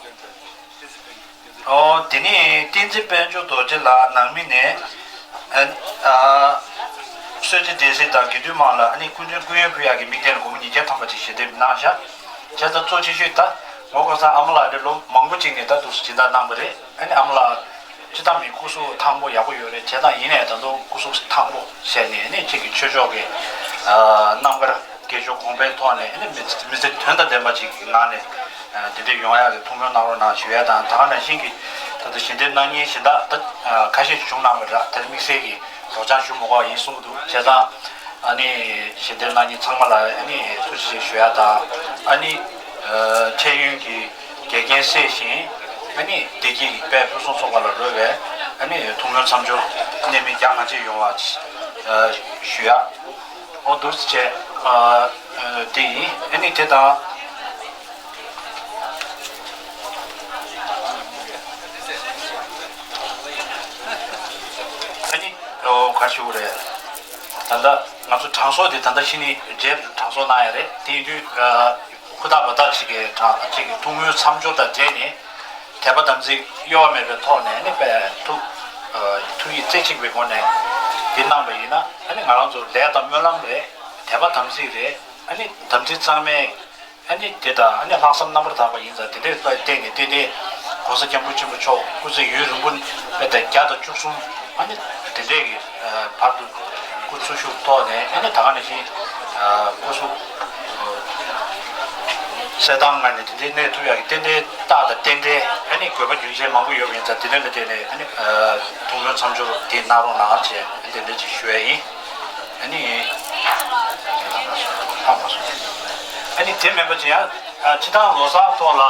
ཨོ་དེ་ནས་བསྟན་འཛིན་དཔལ་འབྱོར་རྡོ་རྗེ་ལགས་ནང་མི་ནས་ཨ་ཨ་གསོལ་ཇ་འབྲས་སིལ་དང་དགེ་འདུན་དམངས་ལ་ཨ་ནི་སྐུ་མདུན་སྐུ་ཡོན་ཕུལ་ཡག་གི་དམིགས་རྟེན་ལ་སྒོར་མོ་ཉིས་བརྒྱ་ཐམ་པ་ཅིག་ཞལ་འདེབས་གནང་ཤག་བྱས་ཙང་གཙོ་ཆེ་ཤོས་ད་ངོ་གོ་ས་ཨ་མ་ལགས་འདི་ལོ་མང་པོ་ཅིག་ནས་ད་དུ་སྦྱིན་བདག་གནང་པ་རེད། ཨ་ནི་ཨ་མ་ལགས་སྤྱི་བཏང་མི་སྐུ་གཟུགས་ཐང་པོ་ཡག་པོ་ཡོད་རེད། བྱས་ཙང་ཡིན་ནའི་ད་དུང་སྐུ་གཟུགས་ཐང་པོ་བྱས་ནས་ཨ་ནི་ཁྱེད་ཀྱི་ཆོས་ཕྱོགས་ཀྱི་ཨ་རྣམ་དཀར་དགེ་སྦྱོར་གོང་འཕེལ་ཐོག་ནས་ཨ་ནི་མི་ཚེ་མི་ཚེ་དོན་དང་ལྡན་པ་ཅིག་གི་ངང་ནས་ཨ་དེ་འདྲ་ཡོང་ཡག་གི་ཐུགས་སྨོན་གནང་རོགས་གནང་ཞུ་ཡ་དང་། ད་ག་ནང་བཞིན་གྱི་ད་ལྟ་ཞལ་འདེབས་གནང་མཁན་གཞན་དག་ད་ཨ་ཁ་ཤས་ཤིག་བྱུང་གནང་བ་འདྲ། དེར་དམིགས་བསལ་གྱི་རོགས་བྱང་ཞུ་མི་དགོས་པ་ཡིན་གསུངས་འདུག་བྱས་ཙང་ཨ་ནི་ཞལ་འདེབས་གནང་མཁན་ཚང་མ་ལ་ཨ་ནི་ཐུགས་རྗེ་ཆེ་ཞུ་ཡ་དང་། ཨ་ནི་ཨ་འཕྲལ་ཡུན་གྱི་འགལ་རྐྱེན་སེལ་ཞིང་། ཨ་ནི་བདེ་སྐྱིད་ཀྱི་དཔལ་ཕུན་སུམ་ཚོགས་པ་ལ་རོལ་བའི་ཨ་ནི་ཐུགས་སྨོན་མཚམས་སྦྱོར་གནད་སྨིན་རྒྱ་གང་ཆེ་ཡོང་བ་ཞུ་ཡ། ཨོ་འདུག་སེ་བྱས་ཨ་དེ་ཡིན། ཨ་ནི་དེ་དང་ཨ་ནི་ཨོ་ག་ཞུ་རེད། ད་ལྟ་ང་ཚོ་གྲངས་གསོག་དེ་ད་ལྟ་ཕྱི་ནས་རྗེས་གྲངས་གསོག་གནང་ཡ་རེད། དེ་ཡིན་དུས་ཨ། ཧུར་ཐག་འབད་ཐག་ཅིག་གིས་དྲང་ཅིག་གིས་ཐུགས་སྨོན་མཚམས་སྦྱོར་དང་འབྲེལ་ནས་དད་པ་དམ་ཚིག་གཡོ་བ་མེད་པའི་ཐོག་ནས་ནི་དཔེ་ཐུགས་ཐུགས་ཡིད་རྩེ་གཅིག་པའི་སྒོ་ནས་འདི་གནང་བ་ཡིན་ན། ཨ་ནི་ང་རང་ཚོ་ལས་དང་སྨོན་ལམ་རེད། དད་པ་དམ་ཚིག་རེད། ཨ་ནི་དམ་ཚིག་གཙང་མའི་ཨ་ནི་དེ་དང་ཨ་ནི་ལྷག་བསམ་རྣམ་པར་དག་པ་ཡིན་ཙང་། དེ་འདྲའི་བརྟེན་ནས་ཏན་ཏན་༸གོང་ས་༸སྐྱབས་མགོན་ཆེན་པོ་མཆོག་སྐུ་ཚེ་ཡུན་རིང་པོ་དཔེ་ད་བརྒྱ་དང་བཅུ་གསུམ་ཨ་ནི་དེ་འདྲའི་གི་བར་དུ་སྐུ་འཚོ་བཞུགས་ཐོག་ནས་ཨ་ནི་ད་ག་ནང་བཞིན་སྐུ་གཟུགས་གསལ་ཐང་ངང་ནས་དེ་འདྲའི་གནས་ཐུབ་ཡག་གི་ཏན་ཏན་རྟགས་དང་རྟེན་འབྲེལ་ཨ་ནི་དགོས་པ་རྒྱུ་མཚན་མང་པོ་ཡོད་པ་ཡིན་ཙང་། དེ་འདྲ་ལ་བརྟེན་ནས་ཨ་ནི་ཐུགས་སྨོན་མཚམས་སྦྱོར་དེ་གནང་རོགས་གནང་བྱས་དེ་འདྲ་ཅིག་ཞུ་ཡ་ཡིན། ཨ་ནི་ཧ་མ་སོང་། ཨ་ནི་དེ་མིན་པ་ཅིག་ཡང་ཕྱི་ཐང་ལོ་གསར་ཐོག་ལ་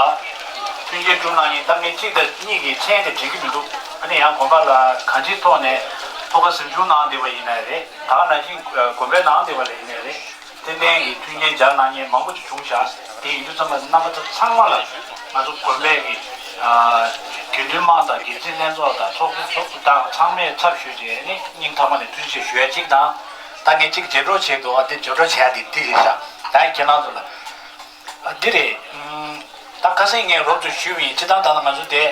མཐུན་རྐྱེན་བསྐྲུན་གནང་མཁན་ད་ངས་གཅིག་དང་གཉིས་ཀྱི་མཚན་དེ་འགྲིག་གི་མི་འདུག་ཨ་ནི་ཡང་དགོན་པ་ལ་གང་ཅིའི་ཐོག་ནས་ཐུགས་ཁུར་གཟིམ་ཆུང་གནང་བསྡད་པ་ཡིན་ནའི་རེད། ད་ག་ནང་བཞིན་དགོན་པའི་ནང་བསྡད་པ་ལ་ཡིན་ནའི་རེད། ཏན་ཏན་གྱི་མཐུན་རྐྱེན་སྦྱར་གནང་མཁན་མང་པོ་ཅིག་བྱུང་ཤག་དེ་ཡིན་དུས་ཙམ་པ་རྣམ་པ་ཚོ་ཚང་མ་ལ་ང་ཚོ་དགོན་པའི་གི་དགེ་འདུན་དམངས་དང་དགེ་འཛིན་ལྷན་ཚོགས་དང་ཚོགས་གཙོ་ཚོགས་གཙོ་དང་ཚང་མས་ཚབ་ཞུས་བྱས་ནས་སྙིང་ཐག་པ་ནས་ཐུགས་རྗེ་ཆེ་ཞུ་ཡ་གཅིག་དང་། ད་ངས་གཅིག་བརྗེད་འགྲོ་བྱས་འདུག་ཨ་དེ་བརྗེད་འགྲོ་བྱས་ཡ་དེ་འདི་རེད་ཤག་ད་ཁྱེད་རང་ཚོ་ལ་ཨ་འདི་རེད། ད་ཁ་སང་ངས་རོབ་ཏུ་ཞུས་པ་ཡིན། སྤྱིར་བཏང་ད་ལྟ་ང་ཚོ་དེ་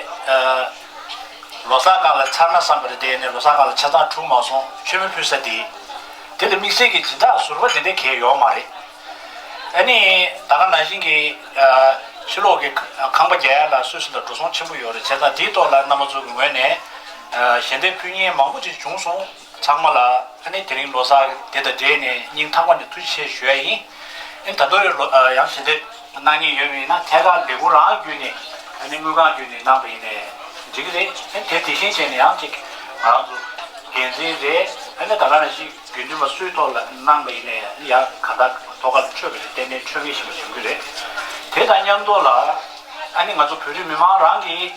ལོ་གསར་སྒང་ལ་ཚར་ན་བསམ་པ་རེད། དེ་ནས་ལོ་གསར་སྒང་ལ་ཆ་ཚང་གྲུབ་མ་སོང་། མཆོད་མེ་ཕུལ་ས་དེ་དེ་ལ་དམིགས་བསལ་གྱི་སྦྱིན་བདག་ཟུར་པ་དེ་འདྲ་གང་ཡང་ཡོད་མ་རེད། ཨ་ནི་ད་ག་ནང་བཞིན་གྱི་ཕྱི་ལོགས་ཀྱི་ཁང་པ་རྒྱག་ཡ་ལ་སུད་སི་ལ་འགྲོ་སོང་ཆེན་པོ་ཡོད་རེད། བྱས་ཙང་དེའི་ཐོག་ལ་རྣམ་པ་ཚོ་གི་ངོས་ནས་ཞལ་འདེབས་ཕུལ་མཁན་མང་པོ་ཅིག་བྱུང་སོང་། ཚང་མ་ལ་ཨ་ནི་དེ་རིང་ལོ་གསར་དེ་དང་འབྲེལ་ནས་སྙིང་ཐག་པ་ནས་ཐུགས་རྗེ་ཆེ་ཞུ་ཡ་ཡིན། ཨ་ནི་ད་དུང་ཡང་ཞལ་འདེབས་གནང་མཁན་ཡོད་པ་ཡིན་ན་ཐད་ཀར་ལས་ཁུངས་རང་བརྒྱུད་ནས་ཨ་ནི་དངུལ་ཁང་བརྒྱུད་ནས་གནང་པ་ཡིན་ནའི་འགྲིག་གི་རེད། ཨ་ནི་དེ་དེ་བཞིན་བྱས་ནས་ཡང་ཅིག་ང་རང་ཚོ་འགན་འཛིན་རེད། ཨ་ནི་ད་ག་ནང་བཞིན་དགེ་འདུན་པ་སུའི་ཐོག་ལ་གནང་པ་ཡིན་ནའི་ཡང་གང་ལྟར་ཐོག་ཁ་ལ་མཆོད་པ་རེད། ཏན་ཏན་མཆོད་མཁན་ཞིག་ལ་འཇོན་གྱི་རེད། དེ་དང་མཉམ་དུ་ལ་ཨ་ནི་ང་ཚོ་བོད་རིགས་མི་མང་རང་གིས་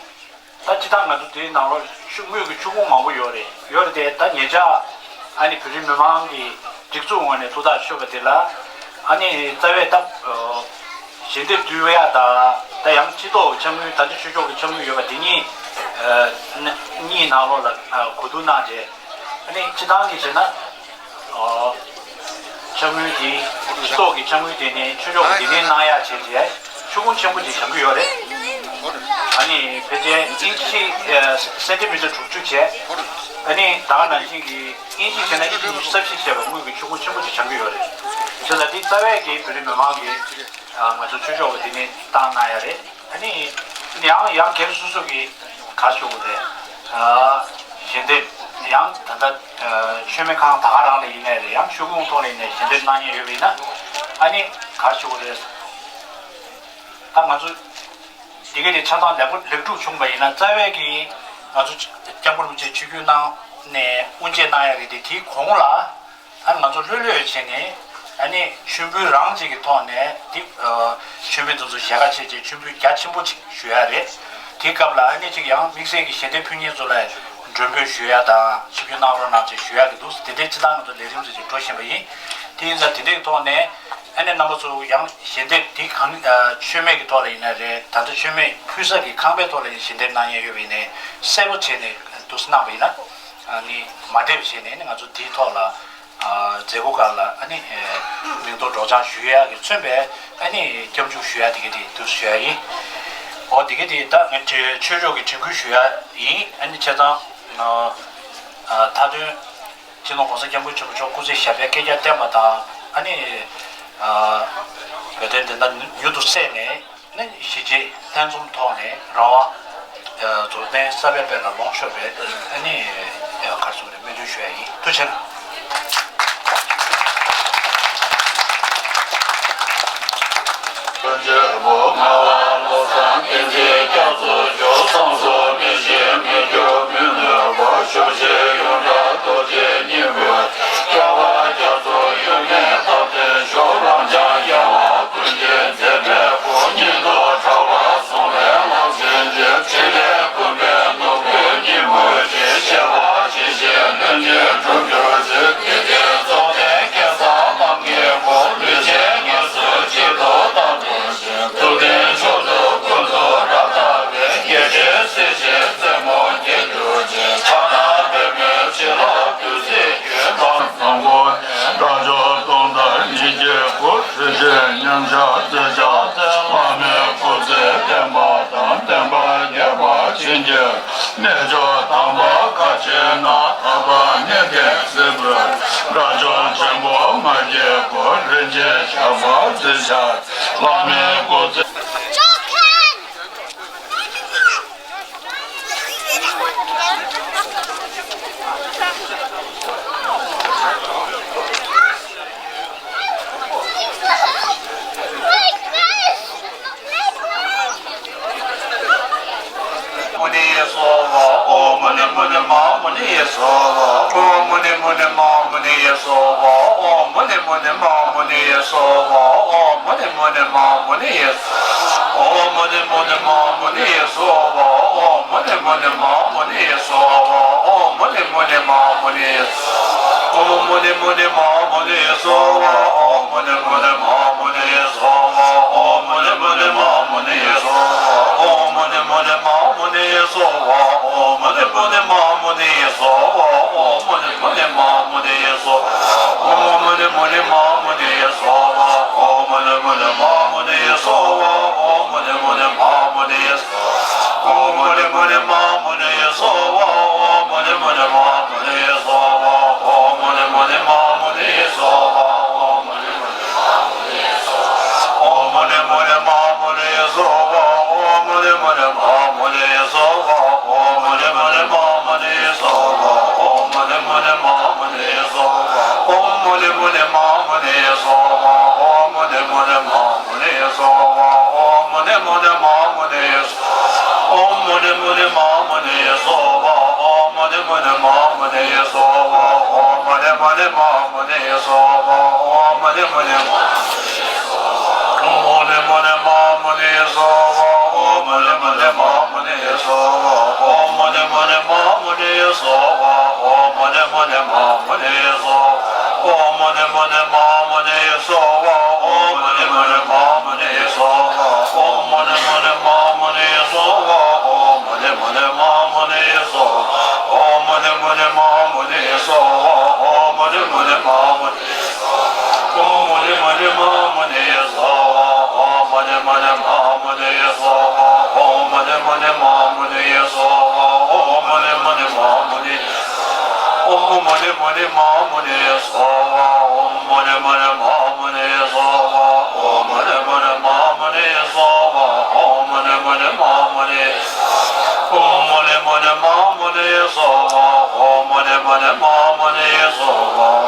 ད་སྤྱིར་བཏང་ང་ཚོ་དེའི་ནང་ལོགས་ཆུ་དངུལ་གྱི་ཆུ་ཁུངས་མང་པོ་ཡོད་རེད། ཡོད་རེད་དེ་ད་ཉེ་ཆར་ཨ་ནི་བོད་རིགས་མི་མང་གི་སྒྲིག་འཛུགས་ངོས་ནས་ཐུགས་ཐག་ཆོད་པ་དེ་ལ་ཨ་ནི་རྩ་བའི་ད་ཞལ་འདེབས་བསྡུ་ཡ་ད་ད་ཡང་སྤྱི་ཚོགས་ཀྱི་འཆར་དངུལ་ད་ལྟ་ཆོས་ཕྱོགས་ཀྱི་འཆར་དངུལ་ཡོད་པ་དེ་གཉིས་གཉིས་ནང་ལོགས་ལ་གོ་བསྡུར་གནང་རྗེས། ཨ་ནི་སྤྱི་བཏང་གི་བྱས་ན། ཨོ། འཆར་དངུལ་དེ་སྤྱི་ཚོགས་ཀྱི་འཆར་དངུལ་དེ་ནས་ཆོས་ཕྱོགས་ཀྱི་དེ་ནས་གནང་ཡག་བྱས་རྗེས་ཆུ་ཁུངས་ཆེན་པོ་ཅིག་བྱ་རྒྱུ་ཡོད་རེད། ཨ་ནི་ཕལ་ཆེར་ཨིན་ཅི་སེན་ཊི་མི་ཊར་དྲུག་ཅུ་བྱས། ཨ་ནི་ད་ག་ནང་བཞིན་གྱི་ཨིན་ཅི་བྱས་ན་ཨིན་ཅི་ཉི་ཤུ་རྩ་བཞི་བྱས་པ་དངུལ་གྱི་ཆུ་ཁུངས་ཆེན་པོ་ཅིག་བྱ་རྒྱུ་ཡོད་རེད། བྱས་ཙང་དེ་རྩ་བའི་གི་བོད་རིགས་མི་མང་གིས་ང་ཚོ་ཆོས་ཕྱོགས་ཀྱི་དེ་ནས་བཏང་གནང་ཡག་རེད། ཨ་ནི་ཡང་ཡང་སྒེར་སོ་སོ་གི་ག་རེ་ཞུ་དགོས་རེད། ཨ་ཞལ་འདེབས་ཡང་ད་ལྟ་ཨ་མཆོད་མེ་ཁང་ད་ག་རང་ལ་ཡིན་ནའི་རེད། ཡང་ཆུ་ཁུངས་ཐོག་ལ་ཡིན་ནའི་ཞལ་འདེབས་གནང་མཁན་ཡོད་པ་ཡིན་ན་ཨ་ནི་ག་རེ་ཞུ་དགོས་རེད། ད་ང་ཚོ་འདི་ག་དེ་ཆ་ཚང་ལེགས་པོ་ལེགས་གྲུབ་བྱུང་བ་ཡིན་ན་རྩ་བའི་གི་ང་ཚོ་སྐྱབས་མགོན་རིན་པོ་ཆེ་ཆིབས་བསྒྱུར་གནང་ནས་དབུ་འབྱེད་གནང་ཡག་གི་དེ་དེའི་གོང་ལ། ཨ་ནི་ང་ཚོ་ལྷོད་ལྷོད་བྱས་ནས་ཨ་ནི་མཆོད་འབུལ་རང་གཅིག་གི་ཐོག་ནས་འདི་མཆོད་མེ་དེ་ཚོ་ཞལ་ཁ་ཕྱེ་བྱས་མཆོད་འབུལ་རྒྱ་ཆེན་པོ་ཅིག་ཞུ་ཡ་རེད། དེའི་སྐབས་ལ་ཨ་ནི་ཅིག་ཡང་དམིགས་བསལ་གྱི་ཞལ་འདེབས་ཕུལ་མཁན་ཚོ་ལ་མགྲོན་འབོད་ཞུ་ཡ་དང་ཆིབས་བསྒྱུར་གནང་རོགས་གནང་ཅེས་ཞུ་ཡ་གི་འདུག་དེ་འདྲའི་སྤྱི་བཏང་གི་ཐོག་ལས་རིམ་ཚོ་ཅིག་འགྲོ་བཞིན་པ་ཡིན། དེ་ཡིན་ཙང་དེ་འདྲའི་ཐོག་ནས་ཨ་ནི་རྣམ་པ་ཚོ་ཡང་ཞལ་འདེབས་དེ་གང་ཨ་མཆོད་མེ་གི་ཐོག་ལ་ཡིན་ན་རེད། ད་ལྟ་མཆོད་མེ་ཕུལ་ས་གི་ཁང་པའི་ཐོག་ལ་ཡིན་ཞལ་འདེབས་གནང་མཁན་ཡོད་པ་ཡིན་ནའི་གསལ་པོ་བྱས་ནས་འདུག་སེ་གནང་པ་ཡིན་ན་ཨ་ནི་མ་འདྲེས་པ་བྱས་ནས་ཨ་ནི་ང་ཚོ་དེའི་ཐོག་ལ། མཛད་སྒོ་ཁག་ལ་ཨ་ནི་མིང་ཐོ་སྒྲོག་སྦྱང་ཞུ་ཡག་གི་མཚོན་པའི་ཨ་ནི་སྐྱབས་འཇུག་ཞུ་ཡག་དེ་ག་དེ་འདུག་ཞུ་ཡག་ཡིན། འོ་དེ་ག་དེ་ད་ངས་ཆོས་ཕྱོགས་ཀྱི་དྲན་སྐུལ་ཞུ་ཡག་ཡིན། ཨ་ནི་བྱས་ཙང་མཐའ་དོན་སྤྱི་ནོར་༸གོང་ས་༸སྐྱབས་མགོན་ཆེན་པོ་མཆོག་སྐུ་ཚེ་ཞབས་པད་བསྐལ་བརྒྱར་བརྟན་པ་དང་ཨ་ནི་བོད་དོན་བདེན་མཐའ་མྱུར་དུ་གསལ་ནས། ནི་གཞིས་བྱེས་ལྷན་འཛོམས་ཐོག་ནས་རང་དབང་རྫོགས་ལྡན་ས་བོན་དཔལ་ལ་ལོངས་སྤྱོད་པའི་ཨ་ནི་ག་རེ་ཟེར་དགོས་རེད། སྨོན་འདུན་ཞུ་ཡ་ཡིན། ཐུགས་རྗེ་ཆེ། དགྲ་བཅོམ་སྟོང་དང་ཉིད་ཀྱི་སྐུ། ཐུགས་རྗེ་མཉམ་གཞག་རྩེ་གཅིག་བླ་མའི་སྐུ་ཚེ་བརྟན་པ་དང་བརྟན་པ་རྒྱས་པ་བྱིན་གྱིས་རློབ། གནས་མཆོག་དམ་པ་ག་ཅི་ན་ཐར་པ་ནི་བདེན་གཟིགས་པའི། དགྲ་བཅོམ་ཆེན་པོ་ང་རྒྱལ་སྐུ། རིན་ཆེན་ཞགས་པ་རྩེ་གཅིག་བླ་མའི་སྐུ་ཚེ། མུ་ནི་ཡེ་སྭཱ་ཧཱ། ཨོཾ་མུ་ནི་མུ་ནི་མ་མུ་ནི་ཡེ་སྭཱ་ཧཱ། ཨོཾ་མུ་ནི་མུ་ནི་མ་མུ་ནི་ཡེ་སྭཱ་ཧཱ། ཨོཾ་མུ་ནི་མུ་ནི་མ་མུ་ནི་ཡེ་སྭཱ་ཧཱ། ཨོཾ་མུ་ནི་མུ་ནི་མ་མུ་ནི་ཡེ། ཨོཾ་མུ་ནི་མུ་ནི་མ་མུ་ནི་ཡེ་སྭཱ་ཧཱ། ཨོཾ་མུ་ནི་མུ་ནི་མ་མུ་ནི་ཡེ་སྭཱ་ཧཱ། ཨོཾ་མུ་ནི་མུ་ནི་མ་མུ་ནི་ཡེ། ཨོཾ་མུ་ནི་མུ་ནི་མ་མུ་ནི་ཡེ་སྭཱ་ཧཱ། ཨོཾ་མུ་ནི་མུ་ནི་མ་མུ་ནི་ཡེ་སྭཱ་ཧཱ། ཨོཾ་མུ་ནི་མུ་ནི་མ་མུ་ནི་ཡེ་སྭཱ་ཧཱ། ཨོཾ་མུ་ནི་མུ་ནི་མ་མུ་ནི་ཡེ་སྭཱ་ཧཱ། ཨོཾ་མུ་ནི་མུ་ནི་མ་མུ་ནི་ཡེ་སྭཱ་ཧཱ། ཨོཾ་མུ་ནི་མུ་ནི་མ་མུ་ནི་ཡེ་སྭཱ་ཧཱ། ཨོཾ་མུ་ནི་མུ་ནི་མ་མུ་ནི་ཡེ་སྭཱ་ཧཱ། ཨོཾ་མུ་ནི་མུ་ནི་མ་མུ་ནི་ཡེ་སྭཱ་ཧཱ། ཨོཾ་མུ་ནི་མུ་ནི་མ་མུ་ནི་ཡེ། ཨོཾ་མུ་ནི་མུ་ནི་མ་མུ་ནི་ཡེ་སྭཱ་ཧཱ། ཨོཾ་མུ་ནི་མུ་ནི་མ་མུ་ནི་ཡེ་སྭཱ་ཧཱ། ཨོཾ་མུ་ནི་མུ་ནི་མ་མུ་ནི་ཡེ་སྭཱ་ཧཱ། ཨོཾ་མུ་ནི་མུ་ནི། ཨོཾ་མུ་ནི་མུ་ནི་མ་མུ་ནི་ཡེ་སྭཱ་ཧཱ། ཨོཾ་མུ་ནི་མུ་ནི་མ་མུ་ནི་ཡེ་སྭཱ་ཧཱ། ཨོཾ་མུ་ནི་མུ་ནི་མ་མུ་ནི་ཡེ་སྭཱ་ཧཱ། ཨོཾ་མུ་ནི་མུ་ནི་མ་མུ་ནི་ཡེ་སྭཱ་ཧཱ། ཨོཾ་མུ་ནི་མུ་ནི་མ་མུ་ནི་ཡེ་སྭཱ་ཧཱ། ཨོཾ་མུ་ནི་མུ་ནི་མ་མུ་ནི་ཡེ་སྭཱ་ཧཱ། ཨོཾ་མུ་ནི་མུ་ནི་མ་མུ་ནི་ཡེ། ཨོཾ་མུ་ནི་མུ་ནི་མ་མུ་ནི་ཡེ་སྭཱ་ཧཱ། ཨོཾ་མུ་ནི་མུ་ནི་མ་མུ་ནི་ཡེ་སྭཱ་ཧཱ། ཨོཾ་མུ་ནི་མུ་ནི་མ་མུ་ནི་ཡེ་སྭཱ་ཧཱ། ཨོཾ་མུ་ནི་མུ་ནི། ཨོཾ་མུ་ནི་མུ་ནི་མ་མུ་ནི་ཡེ་སྭཱ་ཧཱ། ཨོཾ་མུ་ནི་མུ་ནི་མ་མུ་ནི་ཡེ་སྭཱ་ཧཱ། ཨོཾ་མུ་ནི་མུ་ནི་མ་མུ་ནི་ཡེ་སྭཱ་ཧཱ། ཨོཾ་མུ་ནི་མུ་ནི་མ་མུ་ནི་ཡེ་སྭཱ་ཧཱ། ཨོཾ་མུ་ནི་མུ་ནི་མ་མུ་ནི་ཡེ་སྭཱ་ཧཱ། ཨོཾ་མུ་ནི་མུ་ནི་མ་མུ་ནི་ཡེ་སྭཱ་ཧཱ། ཨོཾ་མུ་ནི་མུ་ནི་མ་མུ་ནི་ཡེ་སྭཱ་ཧཱ། ཨོཾ་མུ་ནི་མུ་ནི་མ་མུ་ནི་ཡེ་སྭཱ་ཧཱ། ཨོཾ་མུ་ནི་མུ་ནི་མ་མུ་ནི་ཡེ་སྭཱ་ཧཱ། ཨོཾ་མུ་ནི་མུ་ནི་མ་མུ་ནི། ཨོཾ་མུ་ནི་མུ་ནི་མ་མུ་ནི་ཡེ་སྭཱ་ཧཱ། ཨོཾ་མུ་ནི་མུ་ནི་མ་མུ་ནི་ཡེ་སྭཱ་ཧཱ། ཨོཾ་མུ་ནི་མུ་ནི་མ་མུ་ནི་ཡེ་སྭཱ་ཧཱ། ཨོཾ་མུ་ནི་མུ་ནི་མ་མུ་ནི། ཨོཾ་མུ་ནི་མུ་ནི་མ་མུ་ནི་ཡེ་སྭཱ་ཧཱ། ཨོཾ་མུ་ནི་མུ་ནི་མ་མུ་ནི་ཡེ་སྭཱ་ཧཱ། ཨོཾ་མུ་ནི་མུ་ནི་མ་མུ་ནི་ཡེ་སྭཱ་ཧཱ། ཨོཾ་མུ་ནི་མུ་ནི་མ་མུ་ནི། ཨོཾ་མུ་ནི་མུ་ནི་མ་མུ་ནི་ཡེ་སྭཱ་ཧཱ། ཨོཾ་མུ་ནི་མུ་ནི་མ་མུ་ནི་ཡེ་སྭཱ་ཧཱ།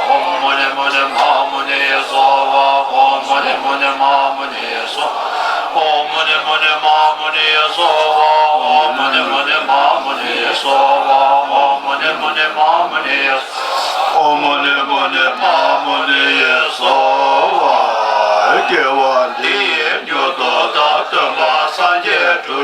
ཨོཾ་མུ་ནི་མུ་ནི་མ་མུ་ནི་ཡེ་སྭཱ་ཧཱ། ཨོཾ་མུ་ནི་མུ་ནི་མ་མུ་ནི་ཡེ་སྭཱ་ཧཱ། ཨོཾ་མུ་ནི་མུ་ནི་མ་མུ་ནི་ཡེ་སྭཱ་ཧཱ། ཨོཾ་མུ་ནི་མུ་ནི་མ་མུ་ནི་ཡེ་སྭཱ་ཧཱ། ཨོཾ་མུ་ནི་མུ་ནི་མ་མུ་ནི་ཡེ། ཨོཾ་མུ་ནི་མུ་ནི་མ་མུ་ནི་ཡེ་སྭཱ་ཧཱ། དགེ་བ་འདི་ཡིས་མྱུར་དུ་བདག་སྟོན་པ་སངས་རྒྱས་སྒྲུབ།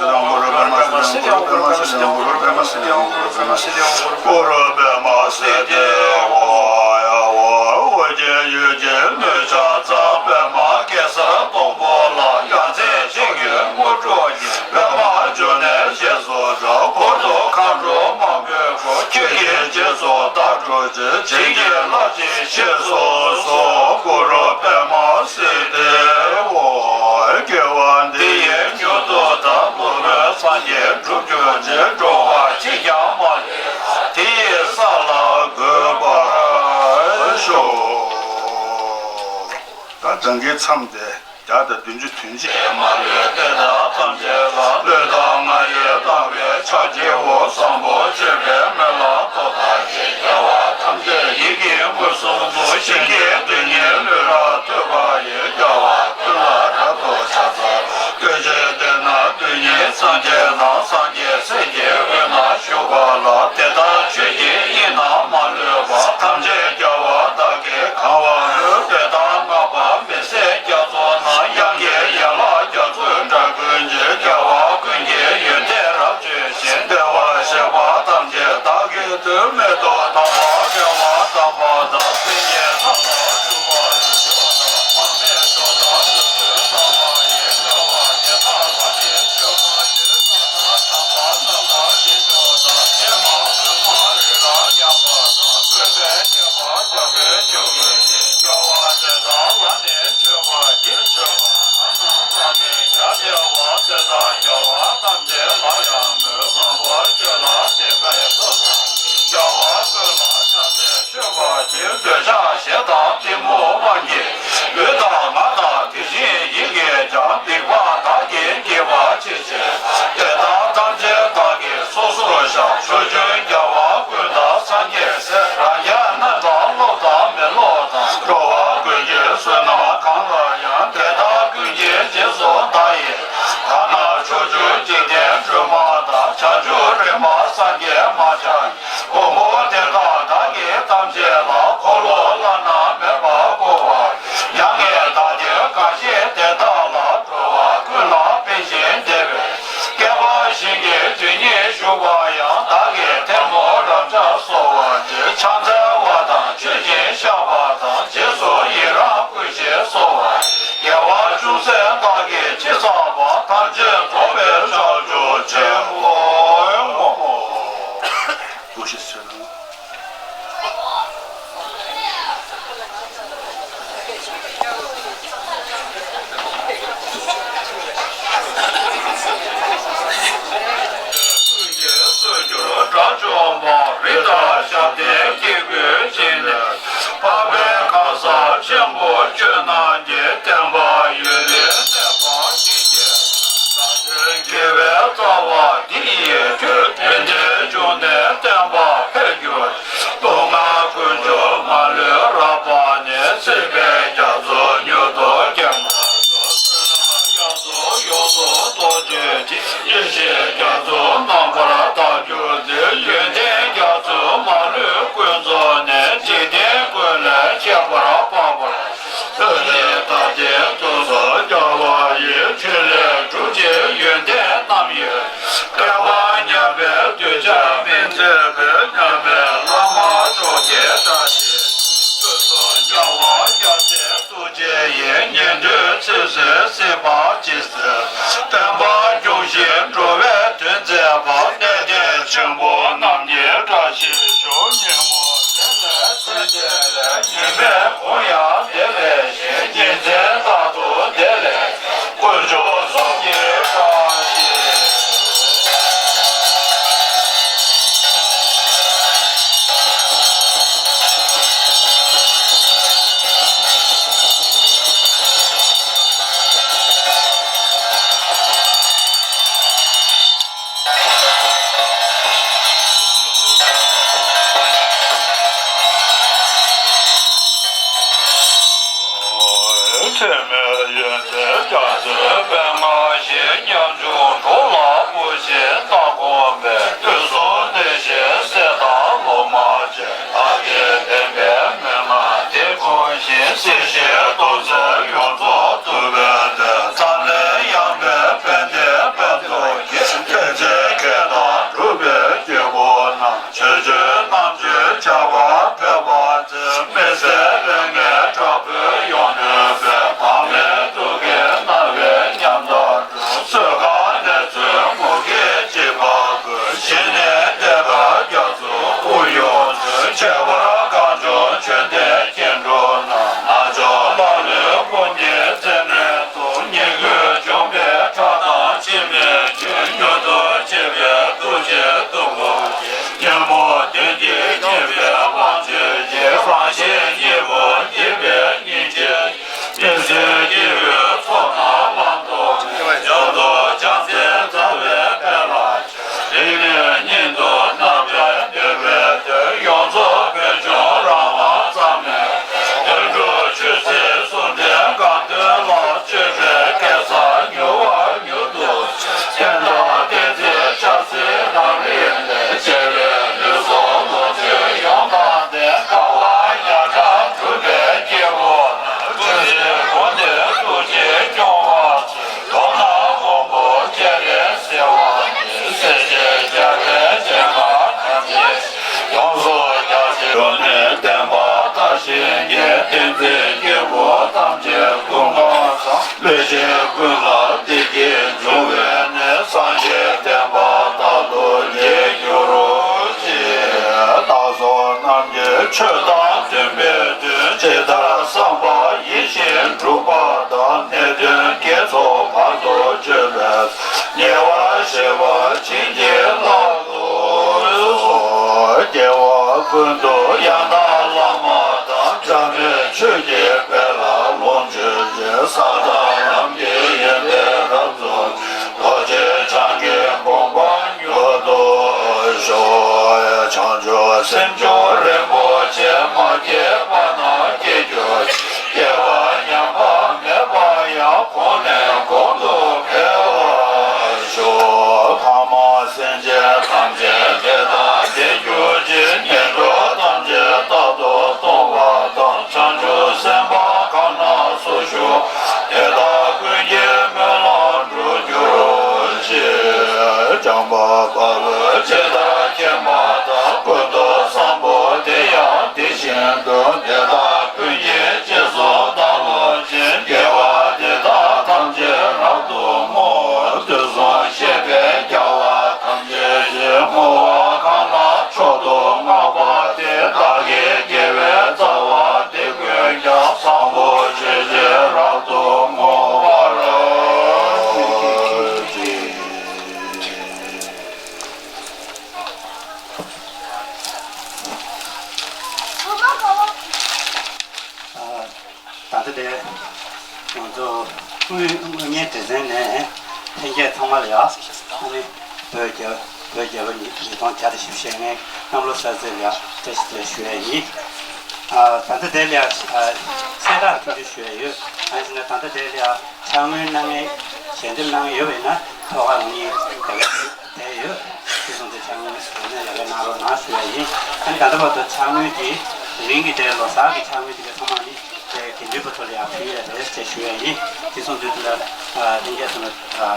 སྲིད་ལྡན་གུ་རུ་པདྨ་སྲིད་ལྡན་གུ་རུ་པདྨ་སྲིད་ལྡན་གུ་རུ་པདྨ་སྲིད་ལྡན་གུ་རུ་པདྨ་སྲིད་ལྡན་གུ་རུ་པདྨ་སྲིད་ལྡན་གུ་རུ་པདྨ་སྲིད་ལྡན་ཨོ་ཡ་ཨོ་ཨོ་རྒྱན་ཡུལ་གྱི་གནོད་བྱ་ཚ་པདྨ་གེ་སར་སྡོང་པོ་ལ། ཡ་མཚན་ཆེན་གྱི་དངོས་གྲུབ་བརྙེས། པདྨ་འབྱུང་གནས་ཞེས་སུ་གྲགས། འཁོར་དུ་མཁའ་འགྲོ་མང་པོས་བསྐོར། ཁྱེད་ཀྱི་རྗེས་སུ་བདག་སྒྲུབ་ཀྱིས། བྱིན་གྱིས་བརླབ་ཕྱིར་གཤེགས་སུ་གསོལ། གུ་རུ་པདྨ་སིདྡྷི་ཧོ། དགེ་བ་འདི་ཡིས་མྱུར་དུ་བདག་སློབ་དཔོན་སངས་རྒྱས་འགྲུབ་གྱུར་ཅིག་འགྲོ་བ་གཅིག་ཀྱང་མ་ལུས་པ། དེ་ཡི་ས་ལ་འགོད་པར་ཤོག་ད་གྲངས་ཀའི་མཚམས་དེ་བརྒྱ་དང་བདུན་ཅུ་དོན་གཅིག་མ་ལུས་པའི་བདག་ཐམས་ཅད་ལ། ལུས་དང་ངག་ཡིད་དང་བས་ཕྱག་བགྱིའོ། བཟང་པོ་སྤྱོད་པའི་སྨོན་ལམ་ཐོབ་པར་བྱེད། རྒྱལ་བ་ཐམས་ཅད་ཡིད་ཀྱིས་མངོན་སུམ་དུ། ཞིང་གི་རྡུལ་སྙེད་ལུས་ལ་ཐོད་པ་ཡིས། རྒྱལ་བ་ཀུན་ལ་རབ་ཏུ་ཕྱག་འཚལ་ལོ། བསྟོད་ཅིང་བསྟོད་ན་རྡུལ་སྙེད་ ཅེས་རྒྱལ་བ་བདག་གིས་གང་བར་མོས། དེ་ལྟར་བསྔགས་པ་མི་ཟད་རྒྱ་མཚོ་རྣམས། དབྱངས་ཀྱི་ཡན་ལག་རྒྱ་མཚོའི་སྒྲ་ཀུན་གྱིས། རྒྱལ་བ་ཀུན་གྱི་ཡོན་ཏན་རབ་བརྗོད་ཅིང་། བདེ་བར་གཤེགས་པ་ཐམས་ཅད་བདག་གིས་བསྟོད། མིག་ཏུ་དང་བ་བདེ་བ་དང་། སེམས་ཀྱི་མཚམས་དང་སྤྲུལ་པ་ཡོངས་རྫོགས་དང་། མར་མེ་མཆོག་དང་ཆུ་སྲིན་ཟ་བ་ཡི། བདེ་བ་དེ་དག་ལ་ནི་མཆོད་པར་བགྱི། ནམ་མཁའ་དང་པོ་རྣམས་དང་། རྗེས་ཆོག་དང་། ཕྱི་མ་ཀུན་མ་རིག་ལ་ཉམས་པ་དང་། བཀོད་པའི་ཁྱད་པར་འཇམ་དཔལ་ཆོས་ཀུན་ཏེ། རྒྱལ་བ་དེ་དག་ལ་ནི་མཆོད་པར་བགྱི། མཆོད་པ་ལ་ནི་བདག་ནི་བྱ་བྱེད་པ། དེ་དག་རྒྱལ་བ་ཐམས་ཅད་ལ་ཡང་མོས། གང་བར་མཆོད་ལ་དད་པས་བསྟོད་དང་། རྒྱལ་བ་ཀུན་ལ་ཕྱག་འཚལ་མཆོད་པར་བགྱི། འདོད་ཆགས་ཞེ་སྡང་གཏི་མུག་དབང་གིས། ལུས་དང་ངག་དང་དེ་བཞིན་ཡིད་ཀྱིས་ཀྱང་། སྡིག་པ་བདག་གིས་བགྱིས་པ་ཅི་བྱས། དེ་དག་ཐམས་ཅད་བདག་གིས་སོ་སོར་བཤགས། ཕྱོགས་བཅུའི་རྒྱལ་བ་ཀུན་དང་སངས་རྒྱས་སྲས། རང་གཞན་རྣམས་དང་སློབ་དང་མི་སློབ་དང་། འགྲོ་བ་ཀུན་གྱི་བསོད་ནམས་གང་ལ་ཡང་། དེ་དག་ཀུན་གྱི་རྗེས་སུ་བདག་ཡི། གང་ན་ཕྱོགས་བཅུའི་འཇིག་རྟེན་སྒྲོན་མ་དང་། བྱང་ཆུབ་རིམ་པ་སངས་རྒྱས་མ་ཆགས། མགོན་པོ་དེ་དག་བདག་གིས་ཐམས་ཅད་ལ། འཁོར་ལོ་བླ་ན་མེད་པ་བསྐོར་བར། མྱ་ངན་འདའ་སྟོན་གང་བཞེད་དེ་དག་ལ། འགྲོ་བ་ཀུན་ལ་ཕན་ཞིང་བདེ་བའི། བསྐལ་པ་བཞི་གི་དུས་ཉིད་བཞུགས་པ་ཡང་། བདག་གིས་ཐལ་མོ་རབ་སྦྱར་གསོལ་བ་འདེབས། ཕྱག་འཚལ་བ་དང་མཆོད་ཅིང་བཤགས་པ་དང་། རྗེས་སུ་ཡི་རང་བསྐུལ་ཞིང་གསོལ་བ། དགེ་བ་ཅུང་ཟད་བདག་གིས་ཅི་བསགས་པ། ཐམས་ཅད་རྫོགས་པའི་བྱང་ཆུབ་ཕྱིར། འགྲོ་ཞེས་གསོལ་ལོ། ཀུན་གྱིས་གསོད་གྱུར་དགྲ་བཅོམ་པ། རི་དྭགས་ཞབས་བརྟན་སྐྱེ་དགུའི་བྱིན་གླིང་། འཕགས་པའི་གང་ཟག་ཆེན་པོ་ཁྱོད་རྣམས་ཀྱི། བསྟན་པ་ཡུན་རིང་གནས་པ་ཞིག་གྱུར། ད་ལྟའི་དགེ་བའི་རྩ་བ་འདི་ཡིས་ཐོས། ཡོན་ཏན་འབྱུང་གནས་བསྟན་པ་འཕེལ་གྱུར། སྡུག་བསྔལ་ཀུན་འབྱུང་མ་ལུས་རག་པ་ནས། སྲིད་པའི་རྒྱ་མཚོ་མྱུར་དུ་འཁྱམས་པར་ཤོག་བསོད་ནམས་རྒྱ་མཚོ་ཡོངས་སུ་རྫོགས་གྱུར་ཅིག་ཡེ་ཤེས་རྒྱ་མཚོ་རྣམ་པར་དག་གྱུར་ཅིག་ཡོན་ཏན་རྒྱ་མཚོ་མ་ལུས་ཀུན་རྫོགས་ནས། འཇིག་རྟེན་ཀུན་ལས་ཁྱད་པར་འཕགས་པར། ཐུགས་རྗེ་བདག་བསྟན་དུས་སུ་རྒྱལ་བ་ཡི། ཕྲིན་ལས་གྲུབ་ཅིང་ཡོན་ཏན་རྣམ་ཡོད། བསྐལ་པ་མཉམ་པའི་གདུལ་བྱ་སྨིན་མཛད་པའི། མཉམ་མེད་བླ་མ་མཆོག་གི་བཀྲ་ཤིས་དུས་སུ། རྒྱལ་བ་རྒྱལ་སྲས་ཐུགས་རྗེ་ཡིས། ཉན་ཐོས་ཚིག་གསོད་སྲིད་པ་ཇི་སྲིད། བསྟན་པ་སྐྱོང་ཞིང་འགྲོ་བའི་དོན་མཛད་པ། གནས་བརྟན་ཆེན་པོ་རྣམས་ཀྱི་བཀྲ་ཤིས་ཤོག་ཉིན་མོ་དེ་ལས་ཚེ་འདས་ལས། ཉི་མའི་གུང་ཡང་དེ་ལས་ཤིང་། ཉིན་མཚན་རྟག་ཏུ་དེ་ལས། དཀོན་མཆོག་གསུམ་གྱི་བཀྲ་ཤིས། ཚད་མེད་ཡོན་ཏན་རྒྱ་མཚོའི་པདྨ་བཞིན། ཉམ་ཆུང་འགྲོ་ལ་བུ་བཞིན་སྣ་གོམས་པའི། དུས་གསུམ་བདེ་གཤེགས་སྲས་དང་སློབ་མ་ཆེ། བདག་གིས་བསྟན་པའི་མན་ངག་འདི་གོ་ཞིང་། སྲིད་ཞིའི་རྡོ་རྩེ་ཡོངས་རྫོགས་ཐུབ་པའི་སྟོབས། ཙམ་ལས་ཡངས་པའི་དཔལ་ལྡན་ཕན་ཐོགས་ཀྱི། མཁྱེན་བརྩེ་མཁས་དང་གྲུབ་པའི་སྐྱེས་བུ་རྣམས། ཆོས་སྤྱོད་རྣམ་དཔྱོད་བྱ་བ་ཕལ་པ་མཛད། མི་བཟད་རེ་ངན་དྲག་པོས་ཡོངས་གནོན་པའི། དཔག་མེད་ཐུགས་ཀྱི་རྣ་བས་ཉམས་དང་བསྲུང་། གསོད་ཁ་ནས་ཚུར་མུ་གེའི་འཇིགས་པ་ཀུན། ཞི་གནས་དེ་ལྟར་རྒྱ་མཚོའི་དབུགས་དབྱུང་ཚུལ། ཁྱད་པར་གངས་ལྗོངས་ཆོས་ལྡན་སྐྱེ་འགྲོ་རྣམས། རྣལ་འབྱོར་ལ་ལུས་ཀུན་གྱི་རྩེ་ནས་བཏུམས། ཉེས་ཀུན་འཇོམས་པའི་ཁྲག་དང་འཆི་མེད་ཆོས། མྱུར་དུ་མཆོད་པའི་ཐུགས་རྗེས་བཟློག་གོ། ཉོན་མོངས་གདོན་གྱིས་ཉེན་པའི་དབང་གྱུར་ཅིང་། རང་གཞན་གཉིས་པོ་ བསྟན་འཛིན་སྐྱེས་བུ་ཐམས་ཅད་ཀུན་དགའ་དང་། ལུས་ཅན་ཀུན་ལ་བདེ་སྐྱིད་འབྱུང་བའི་གནས། སངས་རྒྱས་བསྟན་པ་རྟག་ཏུ་རྒྱས་གྱུར་ཅིག། བདག་སོགས་རྣམས་ཀྱི་ཆོས་དང་མཐུན་པའི་དོན། ཇི་ལྟར་བསམ་པ་ཡིད་བཞིན་འགྲུབ་པ་དང་། ནད་གདོན་བགེགས་ཚོགས་བར་དུ་གཅོད་པའི། ཉེ་བར་ཞི་བར་བྱིན་གྱིས་བརླབ་ཏུ་གསོལ། སྐྱེ་བ་ཀུན་ཏུ་ཡང་དག་བླ་མ་དང་། འབྲལ་མེད་ཆོས་ཀྱི་དཔལ་ལ་ལོངས་སྤྱོད་ཅིང་། ས་དང་ལམ་གྱི་ཡོན་ཏན་རབ་རྫོགས། རྡོ་རྗེ་འཆང་གི་དགོངས་པ་མྱུར་དུ་ཤོག། བྱང་ཆུབ་སེམས་མཆོག་རིན་པོ་ཆེ། མ་སྐྱེས་པ་རྣམས་སྐྱེ་གྱུར་ཅིག། སྐྱེས་པ་ཉམས་པ་མེད་པ་ཡང་། གོང་ནས་གོང་དུ་འཕེལ་བར་ཤོག། ལྷ་མ་སེམས་ཅན་ཐམས་ཅད་བདེ་དང་བདེ་གྱུར་ཅིག། ངན་འགྲོ་ཐམས་ཅད་རྟག་ཏུ་སྟོངས་པ་དང་། བྱང་ཆུབ་སེམས་དཔའ་གང་རྣམས་སུ་ཞུགས། དེ་དག་ཀུན་གྱི་སྨོན་ལམ་འགྲུབ་གྱུར་ཅིག། བྱམས་པ་དཔའ་བོས་ཇི་ལྟར་མཁྱེན་པ་དང་། ཀུན་ཏུ་བཟང་པོ་དེ་ཡང་དེ་བཞིན་དུ། དེ་དག་ཀུན་གྱི་རྗེས་སུ་བདག་སློབ་ཅིང་། དགེ་བ་འདི་དག་ཐམས་ཅད་རབ་ཏུ་བསྔོ། དུས་གསུམ་གཤེགས་པའི་རྒྱལ་བ་ཐམས་ཅད་ཀྱིས། བསྔོ་བ་གང་ལ་མཆོག་ཏུ་བསྔགས་པ་དེས། བདག་གི་དགེ་བའི་རྩ་བ་འདི་ཀུན་ཀྱང་། བཟང་པོ་སྤྱོད་ཕྱིར་རབ་ཏུ་བསྔོ་བར་བགྱི། ད་ལྟ་དེ་ང་ཚོ་དངོས་དངོས་གཉེར་སྡེ་ཚན་ནས་ལྷན་རྒྱས་ཚང་མ་ལ་ཡ། ཨ་ནི་བོད་རྒྱལ་བོད་རྒྱལ་པོ་ཉིས་སྟོང་བརྒྱ་དང་བཞི་བཅུ་ཞེ་ལྔའི་གནམ་ལོ་གསར་ཚེས་ལ་ཡ་བཀྲ་ཤིས་བདེ་ལེགས་ཞུ་ཡ་ཡིན། ཨ། ད་ལྟ་དེ་ལ་ཡ་ཨ་གསལ་བསྒྲགས་ཐུང་ཐུང་ཞུ་ཡ་ཡོད། གང་ཡིན་ཟེར་ན་ད་ལྟ་དེ་ལ་ཡ་ཕྱག་དངུལ་གནང་མཁན་ཞལ་འདེབས་གནང་མཁན་ཡོད་པ་ཡིན་ན་ཐོག་ཁར་ངེད་ཀྱིས་བསྡད་ཡོད། དེ་སོང་ཙང་ཕྱག་དངུལ་ཡོད་ན་ཡར་རྒྱས་གནང་རོགས་གནང་ཞུ་ཡ་ཡིན། ཨ་ནི་ད་ལྟ་བར་དུ་ཕྱག་དངུལ་གྱི་དེ་རིང་གི་དེ་ལོ་གསར་གྱི་ཕྱག་དངུལ་དེ་གའི་ཚང་མ་ནི་དེ་དགེ་འདུན་པ་ཚོ་ལ་ཡར་ཕུལ་ཡ་རེད་ཅེས་ཞུ་ཡ་ཡིན། དེ་སོང་ཙང་དེ་ལ་ལྷན་རྒྱས་ཚོ་ལ་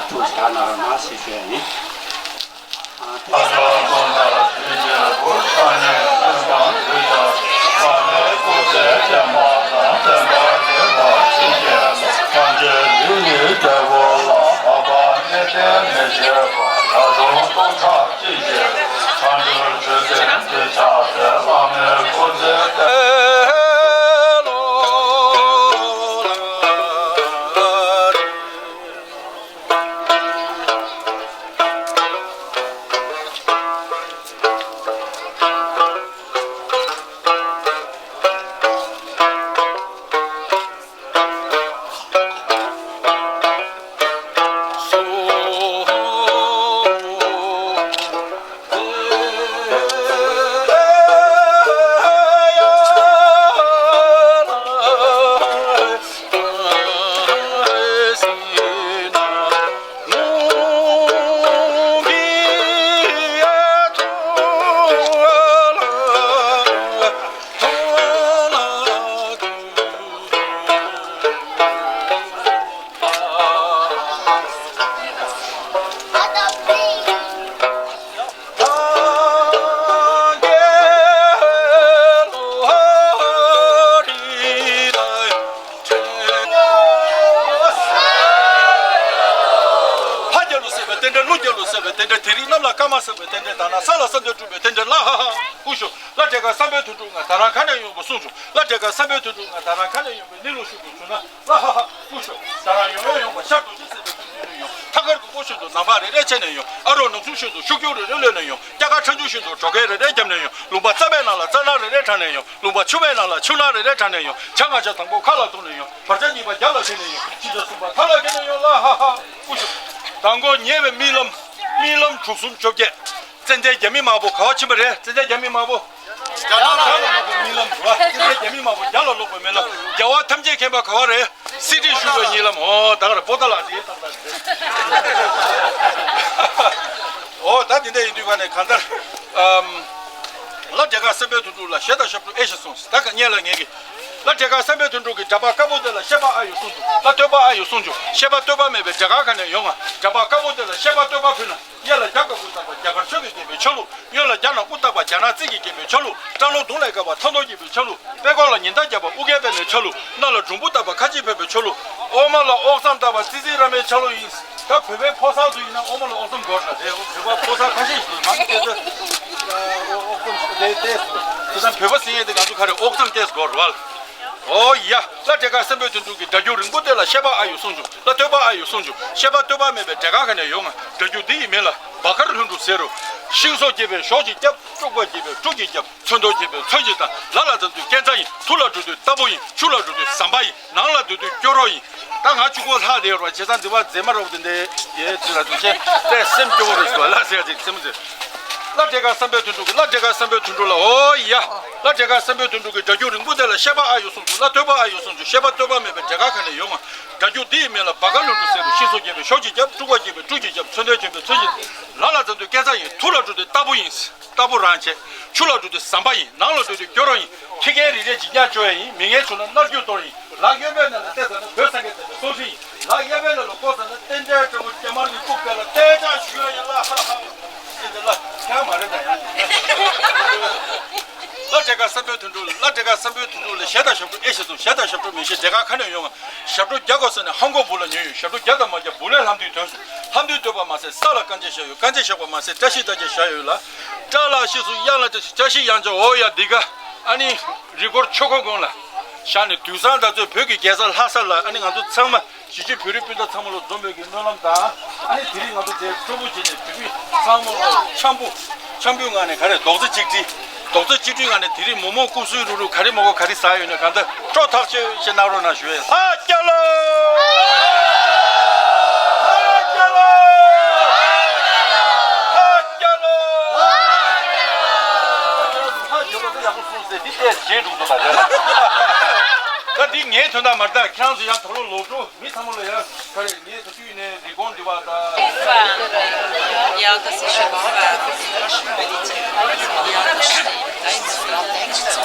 ཐུགས་བཞག་གནང་རོགས་གནང་ཞེས་ཞུ་ཡ་ཡིན། ཨ་དེ། ཕ་རྒྱལ་ལོ་ཟེར་བའི་རྟེན་འབྲེལ། ཀླུ་རྒྱལ་ལོ་ཟེར་བའི་རྟེན་འབྲེལ། དེ་རིང་གནམ་ལ་སྐར་མ་ཟེར་བའི་རྟེན་འབྲེལ། ད་ན་ས་ལ་བསམ་དོན་འགྲུབ་པའི་རྟེན་འབྲེལ་ལ་ཧ་ཧ་ཧ་ཧུ་ཤོ། བླ་བྲེ་ཁ་བསམ་པའི་དོན་འགྲུབ་ང་ད་རང་ཁ་ནས་ཡོང་བ་གསུང་བྱུང་། བླ་བྲེ་ཁ་བསམ་པའི་དོན་འགྲུབ་ང་ད་རང་ཁ་ནས་ཡོང་བའི་གླེང་ལོ་ཞུ་དགོས་བྱུང་ན་ལ་ཧ་ཧ་ཧུ་ཤོ། ད་རང་ཡོང་ཡོང་ཡོང་བ་ཤར་རྡོ་རྗེ་ཟེར་བའི་དོན་འགྲུབ་ནས་ཡོང་། ཐང་དཀར་གོས་པོ་ཤིན་ཏུ་ནམ་བག་རེ་རེ་བྱས་ནས་ཡོང་། ཨ་རོགས་ནག་ཚུགས་ཤིན་ཏུ་ཤུགས་རྒྱུག་རེ་རེ་ལོས་ནས་ཡོང་། སྐྱ་ཀ་ཁྲ་འཇུ་བཞིན་དུ་གྲོགས་རེ་རེ་བརྒྱབ་ནས་ཡོང་། ལུང་པ་རྩ་བའི་ནང་ལ་རྩ་ནག་རེ་རེ་དྲངས་ནས་ཡོང་། ལུང་པ་ཆུ་བའི་ནང་ལ་ཆུ་ནག་རེ་རེ་དྲངས་ནས་ཡོང་། བྱ་ང་བྱ་དང་པོ་ཁ་ལ་ཐུག་ནས་ཡོང་། བར་ཆ་གཉིས་པ་རྒྱ་ལ་ཁྱེར་ནས་ཡོང་། ཕྱི་ཆ་གསུམ་པ་ཐང་ལ་ཁྱེར་ནས་ཡོང་། ལ་ཧ་ཧ་ཧུ་ཤོ། མདང་དགོང་ཉེ་བའི་རྨི་ལམ། རྨི་ལམ་དྲུག་གསུམ་བཅོ་བརྒྱད། ཙན་དན་རྒྱ་མི་མང་པོ་ག་བ་ཕྱིན་པ་རེད། ཙན་དན་རྒྱ་མི་མང་པོ་རྒྱ་ནག་ལ་ལོག་པའི་རྨི་ལམ་རེད་བ། ཙན་དན་རྒྱ་མི་མང་པོ་རྒྱ་ལ་ལོག་པའི་རྨི་ལམ། རྒྱལ་བ་ཐམས་ཅད་མཁྱེན་པ་ག་བ་རེད། སྲིད་ཁྲིར་བཞུགས་པའི་རྨི་ལམ། འོ་ད་ག་རེ་པོ་ཏཱ་ལ་དེ་ཏག་ཏག་རེད། འོ་ད་དེ་འདྲ་ཡིན་དུས་ག་ནས་གང་ལྟར་ཨམ། བླ་བྲེ་ཁ་བསམ་པའི་དོན་འགྲུབ་ལ་ཞེ་དྲག་ཞབས་བྲོ་ཨེ་ཤེས་གསུངས། ད་ག་ཉེ་ལ་ངེད་ཀྱིས་བླ་བྲེ་ཁ་བསམ་པའི་དོན་འགྲུབ་ཀྱི་གྲྭ་པ་དཀར་པོ་དེ་ལ་བཤད་པ་ཨ་ཡོད་གསུངས་བྱུང་། བླ་བསྟོད་པ་ཨ་ཡོད་གསུངས་བྱུང་། བཤད་པ་བསྟོད་པ་མེད་པའི་རྒྱ་གར་ག་ནས་ཡོང་ང་། གྲྭ་པ་དཀར་པོ་དེ་ལ་བཤད་པ་བསྟོད་པ་ཕུལ་ན། གཡས་ལ་རྒྱ་དཀར་པོ་བཏགས་པ་རྒྱ་གར་ཆོས་ཀྱི་རྒྱལ་པོའི་ཆ་ལུགས། གཡོན་ལ་རྒྱ་ནག་པོ་བཏགས་པ་རྒྱ་ནག་རྩིས་ཀྱི་རྒྱལ་པོའི་ཆ་ལུགས། སྐྲ་ལོ་དུང་ལས་དཀར་བ་ཐང་སྟོང་སྐྱེས་པའི་ཆ་ལུགས། དཔྲལ་ཀོར་ལ་ཉི་ཟླ་བརྒྱབ་པ་ཨུ་རྒྱན་པདྨའི་ ཆ་ལུགས། སྣ་ལ་འབྲུམ་བུ་བཏགས་པ་ཁ་ཆེ་ཕོས་པའི་ཆ་ལུགས། འོག་མ་ལ་དབུགས་ཙམ་བཏགས་པ་ཙི་ཙི་ར་མའི་ཆ་ལུགས་ཡིན། ད་བོད་པའི་ཕོ་གསར་ཚོ་ཡིན་ན་འོག་མ་ལ་དབུགས་ཙམ་སྐོར་ལ་རེད། བོད་པ་ཕོ་གསར་ཁ་ཤས་ཤིག་ནང་སྐད་ཆ་དབུགས་ཙམ་དེ་ཏེས་དེ་ཙམ་བོད་པ་ཟེར་ཡས་དེ་ང་ཚོ་ག་རེ་དབུགས་ཙམ་ཏེས་སྐོར་རེད་བ། ཨོ་ཡ། ལྷ་འབྲས་དཀར་སྲིན་པོའི་དོན་གྲུབ་ཀྱི་སྒྲ་སྒྱུར་རིང་པོ་དེ་ལ་བཤད་པ་ཨ་ཡོད་གསུང་བྱུང་། ལྷ་ཐོས་པ་ཨ་ཡོད་གསུང་བྱུང་། བཤད་པ་བསྟོད་པ་མེད་པའི་འབྲས་དཀར་ག་ནས་ཡོང་ང་། སྒྲ་སྒྱུར་འདི་ཡི་མིང་ལ་བ་དཀར་ལྷུན་གྲུབ་ཟེར་རོ། ཤིང་སོགས་རྒྱས་པའི་གཞོགས་ཀྱིས་བརྒྱབ། དཀྲུག་པ་རྒྱས་པའི་དཀྲུག་གིས་བརྒྱབ། ཚོན་མདོག་རྒྱས་པའི་ཚོན་གྱིས་བལྟམས། ལ་ལ་ཙམ་དུ་རྐྱེན་རྩ་ཡིན། ཐུགས་ལ་འགྲོ་དུས་རྟ་ཕོ་ཡིན། ཕྱི་ལ་འགྲོ་དུས་ཟམ་པ་ཡིན། ནང་ལ་སྡོད་དུས་སྐྱོ་རོགས་ཡིན། ད་ང་གཅིག་པོ་ལྷག་བསྡད་ཡོད་རེད་བ། བྱས་ཙང་འདི་བ་མཛེས་མ་རོགས་དེ་འདྲའི་ཡའི་དུས་ལ་དུས་ཆེན་ལས་སེམས་སྐྱོ་བོ་རེད་ཟེར་བ་ལ་ཟེར་ཅིག་སེམས་ཟེར། ལྷ་འབྲས་དཀར་སྲིན་པོའི་དོན་གྲུབ་ཀྱི། ལྷ་འབྲས་དཀར་སྲིན་པོའི་དོན་གྲུབ་ལ། ཨོ་ཡ། ལྷ་འབྲས་དཀར་སྲིན་པོའི་དོན་གྲུབ་ཀྱི་སྒྲ་སྒྱུར་རིང་པོ་དེ་ལ་བཤད་པ་ཨ་ཡོད་གསུང་བྱུང་། ལྷ་ཐོས་པ་ཨ་ཡོད་གསུང་བྱུང་། བཤད་པ་བསྟོད་པ་མེད་པའི་འབྲས་དཀར་ག་ནས་ཡོང་ང་། སྒྲ་སྒྱུར་འདི་ཡི་མིང་ལ་བ་དཀར་ལྷུན་གྲུབ་ཟེར་རོ། ཤིང་སོགས་རྒྱས་པའི་གཞོགས་ཀྱིས་བརྒྱབ། དཀྲུག་པ་རྒྱས་པའི་དཀྲུག་གིས་བརྒྱབ། ཚོན་མདོག་རྒྱས་པའི་ཚོན་གྱིས། ལ་ལ་ཙམ་དུ་རྐྱེན་རྩ་ཡིན། ཐུགས་ལ་འགྲོ་དུས་རྟ་ཕོ་ཡིན། རྟ་ཕོ་རང་བྱེད། ཕྱི་ལ་འགྲོ་དུས་ཟམ་པ་ཡིན། ནང་ལ་སྡོད་དུས་སྐྱོ་རོགས་ཡིན། ཁྱི་རྒན་རིགས་རེ་འཇིགས་ཉག་བཅོ་ཡ་ཡིན། མི་ངན་བྱུང་ན་མནར་གཅོད་གཏོང་ཡིན། ལག་གཡས་པའི་ནང་ལ་བལྟས་ཚར་ན་བོད་སངས་རྒྱས་བསྟན་པའི་སྲོག་ཤིང་ཡིན། ལག་གཡས་པའི་ནང་ལ་བསྐོར་ཚར་ན་རྟེན་འབྲེལ་སྤྲང་པོ་རྒྱ་དམར་གྱི་རྐུབ་བལ་ལ་གཏན་འཇགས་ཞུ་ཡ་ཡིན་ལ། ཧ་ཧ། ཤེས་དེ་ལ་ཁྱད་མ་རེད་ད་ཡང་། ལྷ་འབྲས་དཀར་སྲིན་པོའི་དོན་གྲུབ། ལྷ་འབྲས་དཀར་སྲིན་པོའི་དོན་གྲུབ་ལ། ཞལ་དང་ཞབས་བྲོ་ཨེ་ཤེས་གསུང་། ཞལ་དང་ཞབས་བྲོ་མི་ཤེས། འབྲས་དཀར་ག་ནས་ཡོང་ང་། ཞབས་བྲོ་རྒྱག་དགོས་ཟེར་ནས་ཧང་གོ་བུ་ལ་ཉོས་ཡོད། ཞབས་བྲོ་རྒྱག་དང་མ་རྒྱག་བུ་ལས་ལྷམ་མདུད་ཐོན་སོང་། ལྷམ་མདུད་ཐོན་པ་མ་ཟད་ས་ལ་རྐང་རྗེས་བཞག་ཡོད། རྐང་རྗེས་བཞག་པ་མ་ཟད་བཀྲ་ཤིས་རྟགས་བརྒྱད་བཞག་ཡོད་ལ། བཀྲ་ལ་ཤིས་གསུང་། གཡང་ལ་བཀྲ་ཤིས། བཀྲ་ཤིས་གཡང་ཆགས། ཨོ་ཡ་འདི་ག་ཨ་ནི་རི་སྐོར་ཆོས་འཁོར་དགོན་ལ་བཞག་ནས་དུས་བཟང་ད་ཚོད་བོད་ཀྱི་རྒྱལ་ས་ལྷ་ས་ལ་ཨ་ནི་ང་ཚོ་ཚང་མ། གཞིས་བྱེས་བོད་རིགས་སྤུན་ཟླ་ཚང་མ་ལ་འཛོམས་ཡོད་ཀྱི་སྨོན་ལམ་དང་། ཨ་ནི་དེ་རིང་ང་ཚོ་འདིར་སྤྲོ་པོ་བྱས་ནས་བོད་མི་ཚང་མ་ལ་འཆམ་པོ་འཆམ་པོའི་ངང་ནས་ག་རེ་རྡོག་རྩ་གཅིག་སྒྲིལ། རྡོག་རྩ་གཅིག་སྒྲིལ་ངང་ནས་དེ་རིང་མོག་མོག་ཀུ་སུའི་རུ་རུ་ག་རེ་མོག་མོག་ག་རེ་ཟ་ཡོད་ན་གང་ལྟར་སྤྲོ་ཐག་ཆོད་བྱས་གནང་རོགས་གནང་ཞུ་ཡས། ལྷ་རྒྱལ་ལོ། ལྷ་རྒྱལ་ལོ། ལྷ་རྒྱལ་ལོ། ལྷ་རྒྱལ་ལོ་དེ་ཡག་པོ་གསུངས་ཟེར། འདི་ལྟས་བྱེད་འགྲོ་འདུག་ད་རེད། ད་འདི་ངའི་དོན་དག་མ་རེད། ད་ཁྱེད་རང་ཚོ་ཡང་དོ་ལོ་ལོག་འགྲོ། མི་ཚང་མ་ལ་ཡང་ག་རེ་ངས་ད་དུས་ནས་རི་ཀོན་འདི་བ་ད། Ja, das ist schon wahr. Ja, das stimmt. Eins, zwei, eins, zwei.